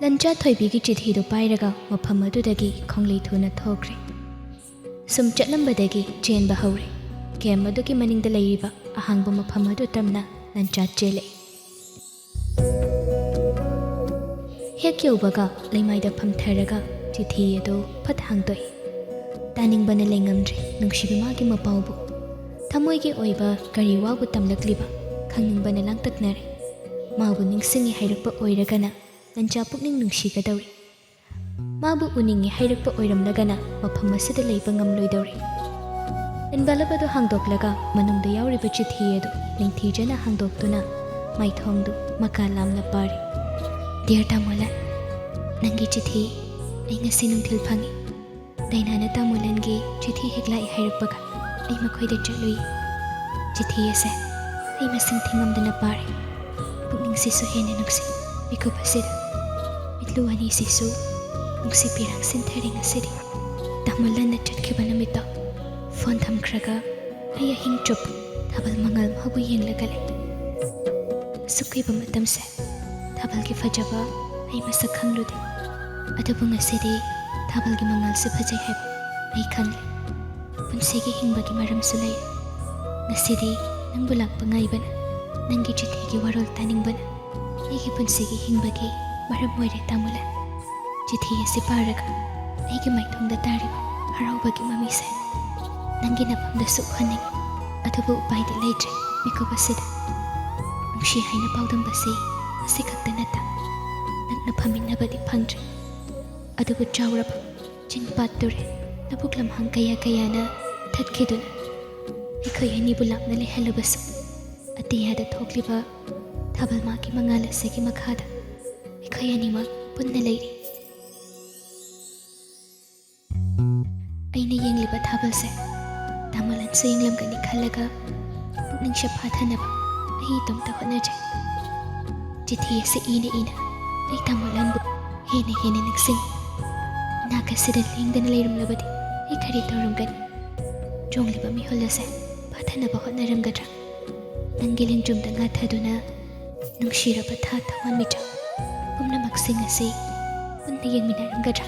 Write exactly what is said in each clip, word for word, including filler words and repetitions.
ꯅꯟꯆꯥ ꯊꯣꯏꯕꯤꯒꯤ ꯆꯤꯊꯤꯗꯨ ꯄꯥꯏꯔꯒ ꯃꯐꯝ ꯑꯗꯨꯗꯒꯤ ꯈꯣꯡꯂꯩ ꯊꯨꯅ ꯊꯣꯛꯈ꯭ꯔꯦ꯫ ꯁꯨꯝ ꯆꯠꯂꯝꯕꯗꯒꯤ ꯆꯦꯟꯕ ꯍꯧꯔꯦ꯫ ꯀꯦꯝ ꯑꯗꯨꯒꯤ ꯃꯅꯤꯡꯗ ꯂꯩꯔꯤꯕ ꯑꯍꯥꯡꯕ ꯃꯐꯝ ꯑꯗꯨ ꯇꯝꯅ ꯅꯟꯆꯥ ꯆꯦꯜꯂꯛꯏ꯫ ꯍꯦꯛ ꯌꯧꯕꯒ ꯂꯩꯃꯥꯏꯗ ꯐꯝꯊꯔꯒ ꯆꯤꯊꯤ ꯑꯗꯨ ꯐꯠ ꯍꯥꯡꯗꯣꯛꯏ꯫ ꯇꯥꯅꯤꯡꯕꯅ ꯂꯩꯉꯝꯗ꯭ꯔꯦ ꯅꯨꯡꯁꯤꯕꯤ ꯃꯥꯒꯤ ꯃꯄꯥꯎꯕꯨ꯫ ꯊꯃꯣꯏꯒꯤ ꯑꯣꯏꯕ ꯀꯔꯤ ꯋꯥꯕꯨ ꯇꯝꯂꯛꯂꯤꯕ ꯈꯪꯅꯤꯡꯕꯅ ꯂꯥꯡꯇꯛꯅꯔꯦ꯫ ꯃꯥꯕꯨ ꯅꯤꯡꯁꯤꯡꯉꯤ ꯍꯥꯏꯔꯛꯄ ꯑꯣꯏꯔꯒꯅ ꯅꯟꯆꯥ ꯄꯨꯛꯅꯤꯡ ꯅꯨꯡꯁꯤꯒꯗꯧꯔꯤ꯫ ꯃꯥꯕꯨ ꯎꯅꯤꯡꯉꯤ ꯍꯥꯏꯔꯛꯄ ꯑꯣꯏꯔꯝꯂꯒꯅ ꯃꯐꯝ ꯑꯁꯤꯗ ꯂꯩꯕ ꯉꯝꯂꯣꯏꯗꯧꯔꯤ꯫ Envelope ꯑꯗꯨ ꯍꯥꯡꯗꯣꯛꯂꯒ ꯃꯅꯨꯡꯗ ꯌꯥꯎꯔꯤꯕ ꯆꯤꯊꯤ ꯑꯗꯨ ꯅꯤꯡꯊꯤꯖꯅ ꯍꯥꯡꯗꯣꯛꯇꯨꯅ ꯃꯥꯏꯊꯣꯡꯗꯨ ꯃꯀꯥ ꯂꯥꯝꯅ ꯄꯥꯔꯤ꯫ Dear ꯇꯥꯃꯣꯂꯥꯜ, ꯅꯪꯒꯤ ꯆꯤꯊꯤ ꯑꯩ ꯉꯁꯤ ꯅꯨꯡꯊꯤꯜ ꯐꯪꯉꯤ꯫ ꯗꯥꯏꯅꯥꯅ ꯇꯥꯃꯣꯂꯥꯜꯒꯤ ꯆꯤꯊꯤ ꯍꯦꯛ ꯂꯥꯛꯏ ꯍꯥꯏꯔꯛꯄꯒ ꯑꯩ ꯃꯈꯣꯏꯗ ꯆꯠꯂꯨꯏ꯫ ꯆꯤꯊꯤ ꯑꯁꯦ ꯑꯩ ꯃꯁꯤꯡ ꯊꯤꯉꯝꯗꯅ ꯄꯥꯔꯦ꯫ ꯄꯨꯛꯅꯤꯡꯁꯤꯁꯨ ꯍꯦꯟꯅ ꯅꯨꯡꯁꯤ꯫ ꯃꯤꯀꯨꯞ ꯑꯁꯤꯗ ꯃꯤꯠꯂꯨ ꯑꯅꯤꯁꯤꯁꯨ ꯅꯨꯡꯁꯤ ꯄꯤꯔꯥꯡ ꯁꯤꯟꯊꯔꯦ ꯉꯁꯤꯗꯤ꯫ ꯇꯥꯃꯣꯂꯥꯜꯅ ꯆꯠꯈꯤꯕ ꯅꯨꯃꯤꯠꯇꯣ ꯐꯣꯟ ꯊꯝꯈ꯭ꯔꯒ ꯑꯩ ꯑꯍꯤꯡ ꯆꯨꯞꯄ ꯊꯥꯕꯜ ꯃꯉꯥꯜ ꯃꯥꯕꯨ ꯌꯦꯡꯂꯒ ꯂꯩ꯫ ꯑꯁꯨꯛ ꯀꯨꯏꯕ ꯃꯇꯝꯁꯦ ꯊꯥꯕꯜꯒꯤ ꯐꯖꯕ ꯑꯩ ꯃꯁꯛ ꯈꯪꯂꯨꯗꯦ꯫ ꯑꯗꯨꯕꯨ ꯉꯁꯤꯗꯤ ꯊꯥꯕꯜꯒꯤ ꯃꯉꯥꯜꯁꯨ ꯐꯖꯩ ꯍꯥꯏꯕ ꯑꯩ ꯈꯪꯂꯦ꯫ ꯄꯨꯟꯁꯤꯒꯤ ꯍꯤꯡꯕꯒꯤ ꯃꯔꯝꯁꯨ ꯂꯩꯔꯦ꯫ ꯉꯁꯤꯗꯤ ꯅꯪꯕꯨ ꯂꯥꯛꯄ ꯉꯥꯏꯕꯅ, ꯅꯪꯒꯤ ꯆꯤꯊꯤꯒꯤ ꯋꯥꯔꯣꯜ ꯇꯥꯅꯤꯡꯕꯅ ꯑꯩꯒꯤ ꯄꯨꯟꯁꯤꯒꯤ ꯍꯤꯡꯕꯒꯤ ꯃꯔꯝ ꯑꯣꯏꯔꯦ ꯇꯥꯃꯣꯂꯥꯜ꯫ ꯆꯤꯊꯤ ꯑꯁꯤ ꯄꯥꯔꯒ ꯑꯩꯒꯤ ꯃꯥꯏꯊꯣꯡꯗ ꯇꯥꯔꯤꯕ ꯍꯔꯥꯎꯕꯒꯤ ꯃꯃꯤꯁꯦ ꯅꯪꯒꯤ ꯅꯐꯝꯗꯁꯨ ꯎꯍꯟꯅꯤꯡꯏ꯫ ꯑꯗꯨꯕꯨ ꯎꯄꯥꯏꯗꯤ ꯂꯩꯇ꯭ꯔꯦ ꯃꯤꯀꯨꯞ ꯑꯁꯤꯗ꯫ ꯅꯨꯡꯁꯤ ꯍꯥꯏꯅ ꯄꯥꯎꯗꯝꯕꯁꯤ ꯃꯁꯤ ꯈꯛꯇ ꯅꯠꯇ ꯅꯛꯅ ꯐꯝꯃꯤꯟꯅꯕꯗꯤ ꯐꯪꯗ꯭ꯔꯦ꯫ ꯑꯗꯨꯕꯨ ꯆꯥꯎꯔꯕ ꯆꯤꯡ ꯄꯥꯠ ꯇꯨꯔꯦꯜ ꯂꯧꯕꯨꯛ ꯂꯝꯍꯥꯡ ꯀꯌꯥ ꯀꯌꯥꯅ ꯊꯠꯈꯤꯗꯨꯅ ꯑꯩꯈꯣꯏ ꯑꯅꯤꯕꯨ ꯂꯥꯞꯅ ꯂꯩꯍꯜꯂꯕꯁꯨ ꯑꯇꯤꯌꯥꯗ ꯊꯣꯛꯂꯤꯕ ꯊꯥꯕꯜ ꯃꯥꯒꯤ ꯃꯉꯥꯜ ꯑꯁꯤꯒꯤ ꯃꯈꯥꯗ ꯑꯩꯈꯣꯏ ꯑꯅꯤꯃꯛ ꯄꯨꯟꯅ ꯂꯩꯔꯤ꯫ ꯑꯩꯅ ꯌꯦꯡꯂꯤꯕ ꯊꯥꯕꯜꯁꯦ ꯇꯥꯃꯣꯂꯥꯜꯁꯨ ꯌꯦꯡꯂꯝꯒꯅꯤ ꯈꯜꯂꯒ ꯄꯨꯛꯅꯤꯡꯁꯦ ꯐꯥꯊꯅꯕ ꯑꯩ ꯏꯇꯣꯝꯇ ꯍꯣꯠꯅꯖꯩ꯫ ꯆꯤꯊꯤ ꯑꯁꯤ ꯏꯅ ꯏꯅ ꯑꯩ ꯇꯥꯃꯣꯂꯥꯜꯕꯨ ꯍꯦꯟꯅ ꯍꯦꯟꯅ ꯅꯤꯡꯁꯤꯡꯉꯤ꯫ ꯏꯅꯥꯛ ꯑꯁꯤꯗ ꯂꯦꯡꯗꯅ ꯂꯩꯔꯝꯂꯕꯗꯤ ꯑꯩ ꯀꯔꯤ ꯇꯧꯔꯝꯒꯅꯤ? ꯆꯣꯡꯂꯤꯕ ꯃꯤꯍꯨꯜ ꯑꯁꯦ ꯐꯥꯊꯅꯕ ꯍꯣꯠꯅꯔꯝꯒꯗ꯭ꯔꯥ? ꯅꯪꯒꯤ ꯂꯦꯡꯖꯨꯝꯗ ꯉꯥꯊꯗꯨꯅ ꯅꯨꯡꯁꯤꯔꯕ ꯊꯥ ꯊꯋꯥꯟꯃꯤꯆꯥꯛ, ꯄꯨꯝꯅꯃꯛꯁꯤꯡ ꯑꯁꯤ ꯄꯨꯟꯅ ꯌꯦꯡꯃꯤꯟꯅꯔꯝꯒꯗ꯭ꯔꯥ?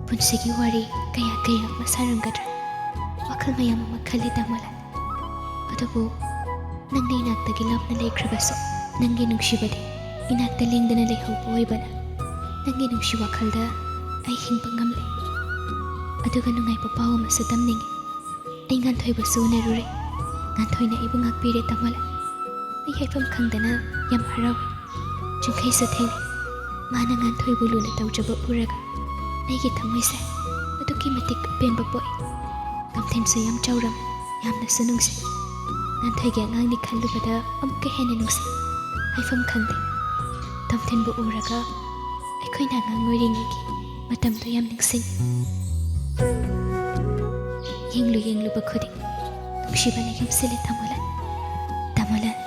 ꯄꯨꯟꯁꯤꯒꯤ ꯋꯥꯔꯤ ꯀꯌꯥ ꯀꯌꯥ ꯑꯃ ꯁꯥꯔꯝꯒꯗ꯭ꯔꯥ? ꯋꯥꯈꯜ ꯃꯌꯥꯝ ꯑꯃ ꯈꯜꯂꯤ, ꯇꯥꯃꯣꯂꯥꯜ꯫ ꯑꯗꯨꯕꯨ ꯅꯪꯅ ꯏꯅꯥꯛꯇꯒꯤ ꯂꯥꯞꯅ ꯂꯩꯈ꯭ꯔꯕꯁꯨ, ꯅꯪꯒꯤ ꯅꯨꯡꯁꯤꯕꯗꯤ ꯏꯅꯥꯛꯇ ꯂꯦꯡꯗꯅ ꯂꯩꯍꯧꯕ ꯑꯣꯏꯕꯅ, ꯅꯪꯒꯤ ꯅꯨꯡꯁꯤ ꯋꯥꯈꯜꯗ ꯑꯩ ꯍꯤꯡꯕ ꯉꯝꯂꯦ꯫ ꯑꯗꯨꯒ ꯅꯨꯡꯉꯥꯏꯕ ꯄꯥꯎ ꯑꯃꯁꯨ ꯇꯝꯅꯤꯡꯏ꯫ ꯑꯩ ꯉꯥꯟꯊꯣꯏꯕꯨꯁꯨ ꯎꯅꯔꯨꯔꯦ꯫ ꯉꯥꯟꯊꯣꯏꯅ ꯑꯩꯕꯨ ꯉꯥꯛꯄꯤꯔꯦ, ꯇꯥꯃꯣꯂꯥꯜ꯫ ꯑꯩ ꯍꯥꯏꯐꯝ ꯈꯪꯗꯅ ꯌꯥꯝ ꯍꯔꯥꯎꯏ꯫ ꯆꯤꯡꯈꯩꯁꯨ ꯊꯦꯡꯅꯩ꯫ ꯃꯥꯅ ꯉꯥꯟꯊꯣꯏꯕꯨ ꯂꯨꯅ ꯇꯧꯖꯕ ꯎꯔꯒ ꯑꯩꯒꯤ ꯊꯃꯣꯏꯁꯦ ꯑꯗꯨꯛꯀꯤ ꯃꯇꯤꯛ ꯑꯄꯦꯟꯕ ꯄꯣꯛꯏ꯫ ꯇꯣꯝꯊꯤꯟꯁꯨ ꯌꯥꯝ ꯆꯥꯎꯔꯝꯃꯤ, ꯌꯥꯝꯅꯁꯨ ꯅꯨꯡꯁꯤ꯫ ꯉꯥꯟꯊꯣꯏꯒꯤ ꯑꯉꯥꯡꯅꯤ ꯈꯜꯂꯨꯕꯗ ꯑꯃꯨꯛꯀ ꯍꯦꯟꯅ ꯅꯨꯡꯁꯤ꯫ ꯍꯥꯏꯐꯝ ꯈꯪꯗꯦ꯫ ꯇꯣꯝꯊꯤꯟꯕꯨ ꯎꯔꯒ ꯑꯩꯈꯣꯏꯅ ꯑꯉꯥꯡ ꯑꯣꯏꯔꯤꯉꯩꯒꯤ ꯃꯇꯝꯗꯨ ꯌꯥꯝ ꯅꯤꯡꯁꯤꯡꯉꯤ꯫ ꯌꯦꯡꯂꯨ ꯌꯦꯡꯂꯨꯕ ꯈꯨꯗꯤꯡ ꯅꯨꯡꯁꯤꯕꯅ ꯌꯨꯝꯁꯤꯜꯂꯦ, ꯇꯥꯃꯣꯂꯥꯜ꯫ ꯇꯥꯃꯣꯂꯥꯜ,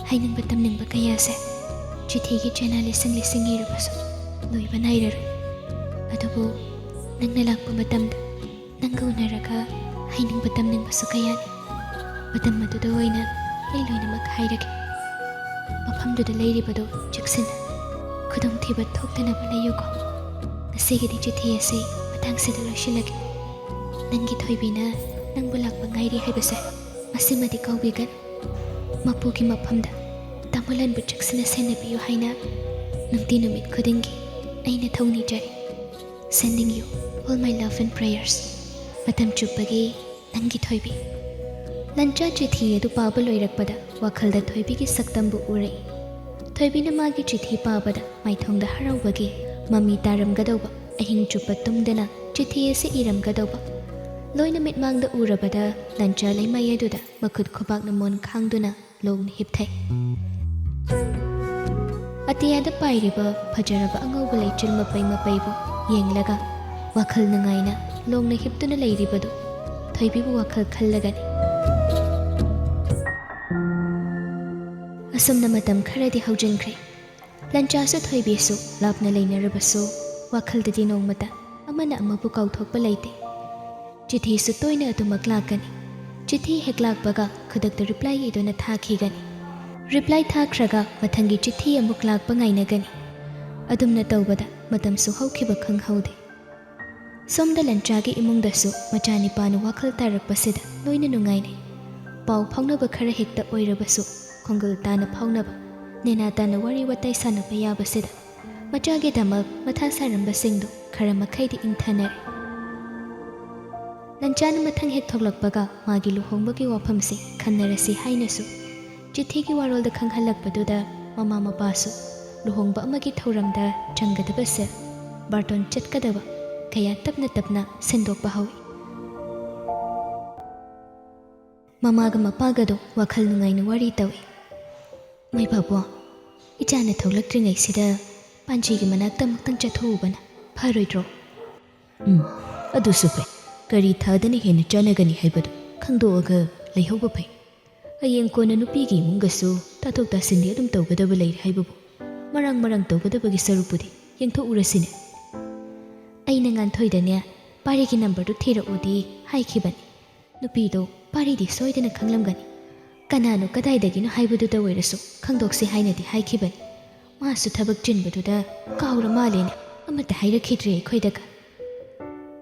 ꯍꯥꯏꯅꯤꯡꯕ ꯇꯝꯅꯤꯡꯕ ꯀꯌꯥꯁꯦ ꯆꯤꯊꯤꯒꯤ ꯆꯦꯅꯥ ꯂꯤꯁꯤꯡ ꯂꯤꯁꯤꯡ ꯏꯔꯕꯁꯨ ꯂꯣꯏꯕ ꯅꯥꯏꯔꯔꯣꯏ꯫ ꯑꯗꯨꯕꯨ ꯅꯪꯅ ꯂꯥꯛꯄ ꯃꯇꯝꯗ ꯅꯪꯒ ꯎꯅꯔꯒ ꯍꯥꯏꯅꯤꯡꯕ ꯇꯝꯅꯤꯡꯕꯁꯨ ꯀꯌꯥꯅꯤ꯫ ꯃꯇꯝ ꯑꯗꯨꯗ ꯑꯣꯏꯅ ꯑꯩ ꯂꯣꯏꯅꯃꯛ ꯍꯥꯏꯔꯒꯦ꯫ ꯃꯐꯝꯗꯨꯗ ꯂꯩꯔꯤꯕꯗꯨ ꯆꯦꯛꯁꯤꯟꯅ, ꯈꯨꯗꯣꯡꯊꯤꯕ ꯊꯣꯛꯇꯅꯕ ꯂꯩꯌꯨꯀꯣ꯫ ꯉꯁꯤꯒꯤꯗꯤ ꯆꯤꯊꯤ ꯑꯁꯤ ꯃꯇꯥꯡꯁꯤꯗ ꯂꯣꯏꯁꯤꯜꯂꯒꯦ꯫ ꯅꯪꯒꯤ ꯊꯣꯏꯕꯤꯅ ꯅꯪꯕꯨ ꯂꯥꯛꯄ ꯉꯥꯏꯔꯤ ꯍꯥꯏꯕꯁꯦ ꯃꯁꯤꯃꯗꯤ ꯀꯥꯎꯕꯤꯒꯅꯨ꯫ ꯃꯄꯨꯒꯤ ꯃꯐꯝꯗ ꯇꯥꯃꯣꯂꯥꯜꯕꯨ ꯆꯦꯛꯁꯤꯟꯅ ꯁꯦꯟꯅꯕꯤꯌꯨ ꯍꯥꯏꯅ ꯅꯨꯡꯇꯤ ꯅꯨꯃꯤꯠ ꯈꯨꯗꯤꯡꯒꯤ ꯑꯩꯅ ꯊꯧꯅꯤꯖꯔꯤ꯫ Sending you all my love and prayers. ꯃꯇꯝ ꯆꯨꯞꯄꯒꯤ ꯅꯪꯒꯤ ꯊꯣꯏꯕꯤ꯫ ꯂꯟꯆꯥ ꯆꯤꯊꯤ ꯑꯗꯨ ꯄꯥꯕ ꯂꯣꯏꯔꯛꯄꯗ ꯋꯥꯈꯜꯗ ꯊꯣꯏꯕꯤꯒꯤ ꯁꯛꯇꯝꯕꯨ ꯎꯔꯛꯏ꯫ ꯊꯣꯏꯕꯤꯅ ꯃꯥꯒꯤ ꯆꯤꯊꯤ ꯄꯥꯕꯗ ꯃꯥꯏꯊꯣꯡꯗ ꯍꯔꯥꯎꯕꯒꯤ ꯃꯃꯤ ꯇꯥꯔꯝꯒꯗꯧꯕ, ꯑꯍꯤꯡ ꯆꯨꯞꯄ ꯇꯨꯝꯗꯅ ꯆꯤꯊꯤ ꯑꯁꯤ ꯏꯔꯝꯒꯗꯧꯕ ꯂꯣꯏꯅ ꯃꯤꯠꯃꯥꯡꯗ ꯎꯔꯕꯗ ꯂꯟꯆꯥ ꯂꯩꯃꯥꯏ ꯑꯗꯨꯗ ꯃꯈꯨꯠ ꯈꯨꯕꯥꯛꯅ ꯃꯣꯟ ꯈꯥꯡꯗꯨꯅ ꯂꯣꯡꯅ ꯍꯤꯞꯊꯩ꯫ ꯑꯇꯤꯌꯥꯗ ꯄꯥꯏꯔꯤꯕ ꯐꯖꯔꯕ ꯑꯉꯧꯕ ꯂꯩꯆꯤꯜ ꯃꯄꯩ ꯃꯄꯩꯕꯨ ꯌꯦꯡꯂꯒ ꯋꯥꯈꯜ ꯅꯨꯡꯉꯥꯏꯅ ꯂꯣꯡꯅ ꯍꯤꯞꯇꯨꯅ ꯂꯩꯔꯤꯕꯗꯨ ꯊꯣꯏꯕꯤꯕꯨ ꯋꯥꯈꯜ ꯈꯜꯂꯒꯅꯤ꯫ ꯑꯁꯨꯝꯅ ꯃꯇꯝ ꯈꯔꯗꯤ ꯍꯧꯖꯤꯟꯈ꯭ꯔꯦ꯫ ꯂꯟꯆꯥꯁꯨ ꯊꯣꯏꯕꯤꯁꯨ ꯂꯥꯞꯅ ꯂꯩꯅꯔꯕꯁꯨ ꯋꯥꯈꯜꯗꯗꯤ ꯅꯣꯡꯃꯇ ꯑꯃꯅ ꯑꯃꯕꯨ ꯀꯥꯎꯊꯣꯛꯄ ꯂꯩꯇꯦ꯫ ꯆꯤꯊꯤꯁꯨ ꯇꯣꯏꯅ ꯑꯗꯨꯃꯛ ꯂꯥꯛꯀꯅꯤ꯫ ꯆꯤꯊꯤ ꯍꯦꯛ ꯂꯥꯛꯄꯒ ꯈꯨꯗꯛꯇ ꯔꯤꯄ꯭ꯂꯥꯏ ꯏꯗꯨꯅ ꯊꯥꯈꯤꯒꯅꯤ꯫ ꯔꯤꯄ꯭ꯂꯥꯏ ꯊꯥꯈ꯭ꯔꯒ ꯃꯊꯪꯒꯤ ꯆꯤꯊꯤ ꯑꯃꯨꯛ ꯂꯥꯛꯄ ꯉꯥꯏꯅꯒꯅꯤ꯫ ꯑꯗꯨꯝꯅ ꯇꯧꯕꯗ ꯃꯇꯝꯁꯨ ꯍꯧꯈꯤꯕ ꯈꯪꯍꯧꯗꯦ꯫ ꯁꯣꯝꯗ ꯂꯟꯆꯥꯒꯤ ꯏꯃꯨꯡꯗꯁꯨ ꯃꯆꯥꯅꯤꯄꯥꯅ ꯋꯥꯈꯜ ꯇꯥꯔꯛꯄꯁꯤꯗ ꯂꯣꯏꯅ ꯅꯨꯡꯉꯥꯏꯅꯩ꯫ ꯄꯥꯎ ꯐꯥꯎꯅꯕ ꯈꯔ ꯍꯦꯛꯇ ꯑꯣꯏꯔꯕꯁꯨ, ꯈꯣꯡꯒꯜ ꯇꯥꯅ ꯐꯥꯎꯅꯕ, ꯅꯦꯅꯥ ꯇꯥꯅ ꯋꯥꯔꯤ ꯋꯥꯇꯥꯏ ꯁꯥꯟꯅꯕ ꯌꯥꯕꯁꯤꯗ ꯃꯆꯥꯒꯤꯗꯃꯛ ꯃꯊꯥ ꯁꯥꯔꯝꯕꯁꯤꯡꯗꯨ ꯈꯔ ꯃꯈꯩꯗꯤ ꯏꯪꯊꯅꯔꯦ꯫ ꯂꯟꯆꯥꯅ ꯃꯊꯪ ꯍꯦꯛ ꯊꯣꯛꯂꯛꯄꯒ ꯃꯥꯒꯤ ꯂꯨꯍꯣꯡꯕꯒꯤ ꯋꯥꯐꯝꯁꯤ ꯈꯟꯅꯔꯁꯤ ꯍꯥꯏꯅꯁꯨ ꯆꯤꯊꯤꯒꯤ ꯋꯥꯔꯣꯜꯗ ꯈꯪꯍꯜꯂꯛꯄꯗꯨꯗ, ꯃꯃꯥ ꯃꯄꯥꯁꯨ ꯂꯨꯍꯣꯡꯕ ꯑꯃꯒꯤ ꯊꯧꯔꯝꯗ ꯆꯪꯒꯗꯕ ꯁꯦꯜ, ꯕꯥꯔꯇꯣꯟ ꯆꯠꯀꯗꯕ ꯀꯌꯥ ꯇꯞꯅ ꯇꯞꯅ ꯁꯦꯡꯗꯣꯛꯄ ꯍꯧꯏ꯫ ꯃꯃꯥꯒ ꯃꯄꯥꯒꯗꯣ ꯋꯥꯈꯜ ꯅꯨꯡꯉꯥꯏꯅ ꯋꯥꯔꯤ ꯇꯧꯏ꯫ "ꯃꯣꯏ ꯄꯥꯕꯨꯡ, ꯏꯆꯥꯅ ꯊꯣꯛꯂꯛꯇ꯭ꯔꯤꯉꯩꯁꯤꯗ ꯄꯥꯟꯖꯤꯒꯤ ꯃꯅꯥꯛꯇ ꯑꯃꯨꯛꯇꯪ ꯆꯠꯊꯣꯛꯎꯕꯅ ꯐꯔꯣꯏꯗ꯭ꯔꯣ?" "ꯎꯝ, ꯑꯗꯨꯁꯨ ꯐꯩ꯫ ꯀꯔꯤ ꯊꯥꯗꯅ ꯍꯦꯟꯅ ꯆꯥꯟꯅꯒꯅꯤ ꯍꯥꯏꯕꯗꯨ ꯈꯪꯗꯣꯛꯑꯒ ꯂꯩꯍꯧꯕ ꯐꯩ꯫ ꯍꯌꯦꯡ ꯀꯣꯟꯅ ꯅꯨꯄꯤꯒꯤ ꯏꯃꯨꯡꯒꯁꯨ ꯇꯥꯊꯣꯛ ꯇꯥꯁꯤꯟꯗꯤ ꯑꯗꯨꯝ ꯇꯧꯒꯗꯕ ꯂꯩꯔꯦ ꯍꯥꯏꯕꯕꯨ, ꯃꯔꯥꯡ ꯃꯔꯥꯡ ꯇꯧꯒꯗꯕꯒꯤ ꯁꯔꯨꯛꯄꯨꯗꯤ ꯌꯦꯡꯊꯣꯛꯎꯔꯁꯤꯅꯦ꯫" ꯑꯩꯅ ꯉꯥꯟꯊꯣꯏꯗꯅꯦ ꯄꯥꯔꯤꯒꯤ ꯅꯝꯕꯔꯗꯨ ꯊꯤꯔꯛꯎꯗꯤ ꯍꯥꯏꯈꯤꯕꯅꯤ꯫ ꯅꯨꯄꯤꯗꯣ ꯄꯥꯔꯤꯗꯤ ꯁꯣꯏꯗꯅ ꯈꯪꯂꯝꯒꯅꯤ꯫ ꯀꯅꯥꯅꯣ ꯀꯗꯥꯏꯗꯒꯤꯅꯣ ꯍꯥꯏꯕꯗꯨꯗ ꯑꯣꯏꯔꯁꯨ ꯈꯪꯗꯣꯛꯁꯤ ꯍꯥꯏꯅꯗꯤ ꯍꯥꯏꯈꯤꯕꯅꯤ꯫ ꯃꯥꯁꯨ ꯊꯕꯛ ꯆꯤꯟꯕꯗꯨꯗ ꯀꯥꯎꯔ ꯃꯥꯜꯂꯦꯅꯦ, ꯑꯃꯠꯇ ꯍꯥꯏꯔꯛꯈꯤꯗ꯭ꯔꯦ ꯑꯩꯈꯣꯏꯗꯒ꯫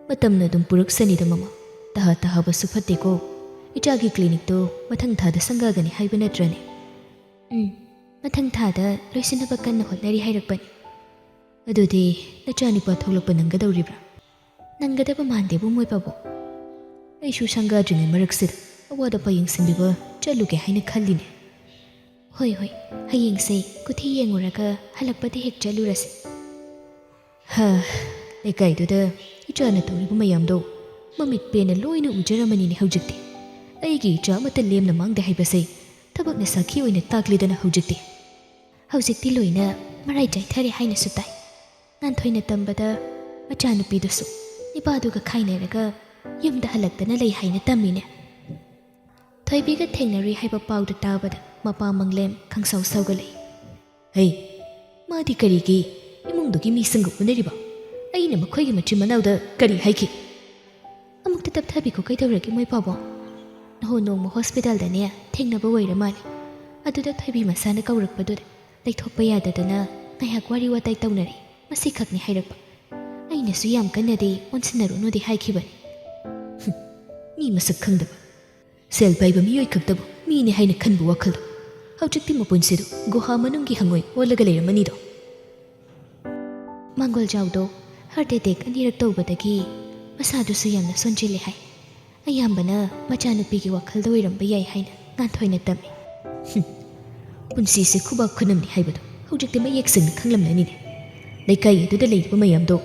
"ꯃꯇꯝꯅ ꯑꯗꯨꯝ ꯄꯨꯔꯛꯁꯅꯤꯗ ꯃꯃꯥ꯫ ꯇꯍꯥ ꯇꯍꯥꯕꯁꯨ ꯐꯠꯇꯦꯀꯣ꯫ ꯏꯆꯥꯒꯤ ꯀ꯭ꯂꯤꯅꯤꯛꯇꯣ ꯃꯊꯪ ꯊꯥꯗ ꯁꯪꯒꯥꯒꯅꯤ ꯍꯥꯏꯕ ꯅꯠꯇ꯭ꯔꯅꯦ?" "ꯎꯝ, ꯃꯊꯪ ꯊꯥꯗ ꯂꯣꯏꯁꯤꯟꯅꯕ ꯀꯟꯅ ꯍꯣꯠꯅꯔꯤ ꯍꯥꯏꯔꯛꯄꯅꯤ꯫" "ꯑꯗꯨꯗꯤ ꯅꯆꯥꯅꯨꯄꯥ ꯊꯣꯛꯂꯛꯄ ꯅꯪꯒꯗꯧꯔꯤꯕ꯭ꯔꯥ?" "ꯅꯪꯒꯗꯕ ꯃꯥꯟꯗꯦꯕꯨ ꯃꯣꯏ ꯄꯥꯕꯨꯡ꯫ ꯑꯩꯁꯨ ꯁꯪꯒꯥꯗ꯭ꯔꯤꯉꯩ ꯃꯔꯛꯁꯤꯗ ꯑꯋꯥꯠ ꯑꯄꯥ ꯌꯦꯡꯁꯤꯟꯕꯤꯕ ꯆꯠꯂꯨꯒꯦ ꯍꯥꯏꯅ ꯈꯜꯂꯤꯅꯦ꯫" "ꯍꯣꯏ ꯍꯣꯏ, ꯍꯌꯦꯡꯁꯦ ꯀꯨꯊꯤ ꯌꯦꯡꯉꯨꯔꯒ ꯍꯜꯂꯛꯄꯗ ꯍꯦꯛ ꯆꯠꯂꯨꯔꯁꯤ꯫" ꯍꯥ, ꯂꯩꯀꯥꯏꯗꯨꯗ ꯏꯆꯥꯅ ꯇꯧꯔꯤꯕ ꯃꯌꯥꯝꯗꯣ ꯃꯃꯤꯠ ꯄꯦꯟꯅ ꯂꯣꯏꯅ ꯎꯖꯔꯝꯃꯅꯤꯅꯦ ꯍꯧꯖꯤꯛꯇꯤ꯫ ꯑꯩꯒꯤ ꯏꯆꯥ ꯑꯃꯠꯇ ꯂꯦꯝꯅ ꯃꯥꯡꯗꯦ ꯍꯥꯏꯕꯁꯦ ꯊꯕꯛꯅ ꯁꯥꯈꯤ ꯑꯣꯏꯅ ꯇꯥꯛꯂꯦꯗꯅ ꯍꯧꯖꯤꯛꯇꯤ꯫ ꯍꯧꯖꯤꯛꯇꯤ ꯂꯣꯏꯅ ꯃꯔꯥꯏ ꯆꯥꯏꯊꯔꯦ ꯍꯥꯏꯅꯁꯨ ꯇꯥꯏ꯫ ꯉꯥꯟꯊꯣꯏꯅ ꯇꯝꯕꯗ ꯃꯆꯥꯅꯨꯄꯤꯗꯨꯁꯨ ꯅꯤꯄꯥꯗꯨꯒ ꯈꯥꯏꯅꯔꯒ ꯌꯨꯝꯗ ꯍꯜꯂꯛꯇꯅ ꯂꯩ ꯍꯥꯏꯅ ꯇꯝꯃꯤꯅꯦ꯫ ꯊꯣꯏꯕꯤꯒ ꯊꯦꯡꯅꯔꯨꯏ ꯍꯥꯏꯕ ꯄꯥꯎꯗꯨ ꯇꯥꯕꯗ ꯃꯄꯥ ꯃꯪꯂꯦꯝ ꯈꯪꯁꯥꯎ ꯁꯥꯎꯒꯠꯂꯛꯏ꯫ "ꯍꯩ, ꯃꯥꯗꯤ ꯀꯔꯤꯒꯤ ꯏꯃꯨꯡꯗꯨꯒꯤ ꯃꯤꯁꯤꯡꯒ ꯎꯅꯔꯤꯕ? ꯑꯩꯅ ꯃꯈꯣꯏꯒꯤ ꯃꯆꯤꯟ ꯃꯅꯥꯎꯗ ꯀꯔꯤ ꯍꯥꯏꯈꯤ?" "ꯑꯃꯨꯛꯇ ꯇꯞꯊꯕꯤꯈꯣ, ꯀꯩꯗꯧꯔꯒꯦ ꯃꯣꯏ ꯄꯥꯕꯣ?" ꯅꯍꯣ ꯅꯣꯡꯃ ꯍꯣꯁꯄꯤꯇꯥꯜꯗꯅꯦ ꯊꯦꯡꯅꯕ ꯑꯣꯏꯔ ꯃꯥꯜꯂꯦ꯫ ꯑꯗꯨꯗ ꯊꯣꯏꯕꯤ ꯃꯁꯥꯅ ꯀꯧꯔꯛꯄꯗꯨꯗ ꯂꯩꯊꯣꯛꯄ ꯌꯥꯗꯗꯅ ꯉꯥꯏꯍꯥꯛ ꯋꯥꯔꯤ ꯋꯥꯇꯥꯏ ꯇꯧꯅꯔꯦ꯫ ꯃꯁꯤꯈꯛꯅꯤ ꯍꯥꯏꯔꯛꯄ꯫ ꯑꯩꯅꯁꯨ ꯌꯥꯝ ꯀꯟꯅꯗꯤ ꯑꯣꯟꯁꯤꯟꯅꯔꯨꯅꯨꯗꯤ ꯍꯥꯏꯈꯤꯕꯅꯤ꯫ ꯍꯨꯝ, ꯃꯤ ꯃꯁꯛ ꯈꯪꯗꯕ, ꯁꯦꯜ ꯄꯥꯏꯕ ꯃꯤꯑꯣꯏ ꯈꯛꯇꯕꯨ ꯃꯤꯅꯤ ꯍꯥꯏꯅ ꯈꯟꯕ ꯋꯥꯈꯜꯗꯣ꯫ ꯍꯧꯖꯤꯛꯇꯤ ꯃꯄꯨꯟꯁꯤꯗꯣ ꯒꯨꯍꯥ ꯃꯅꯨꯡꯒꯤ ꯍꯪꯉꯣꯏ ꯑꯣꯜꯂꯒ ꯂꯩꯔꯝꯃꯅꯤꯗꯣ꯫ ꯃꯥꯡꯒꯣꯜꯖꯥꯎꯗꯣ heart attack ꯑꯅꯤꯔꯛ ꯇꯧꯕꯗꯒꯤ ꯃꯁꯥꯗꯨꯁꯨ ꯌꯥꯝꯅ ꯁꯣꯟꯖꯤꯜꯂꯦ ꯍꯥꯏ꯫ ꯑꯌꯥꯝꯕꯅ ꯃꯆꯥꯅꯨꯄꯤꯒꯤ ꯋꯥꯈꯜꯗ ꯑꯣꯏꯔꯝꯕ ꯌꯥꯏ ꯍꯥꯏꯅ ꯉꯥꯟꯊꯣꯏꯅ ꯇꯝꯃꯤ꯫ ꯍꯨꯝ, ꯄꯨꯟꯁꯤꯁꯦ ꯈꯨꯕꯥꯛ ꯈꯨꯅꯝꯅꯤ ꯍꯥꯏꯕꯗꯣ ꯍꯧꯖꯤꯛꯇꯤ ꯃꯌꯦꯛ ꯁꯦꯡꯅ ꯈꯪꯂꯝꯂꯅꯤꯅꯦ꯫ ꯂꯩꯀꯥꯏ ꯑꯗꯨꯗ ꯂꯩꯔꯤꯕ ꯃꯌꯥꯝꯗꯣ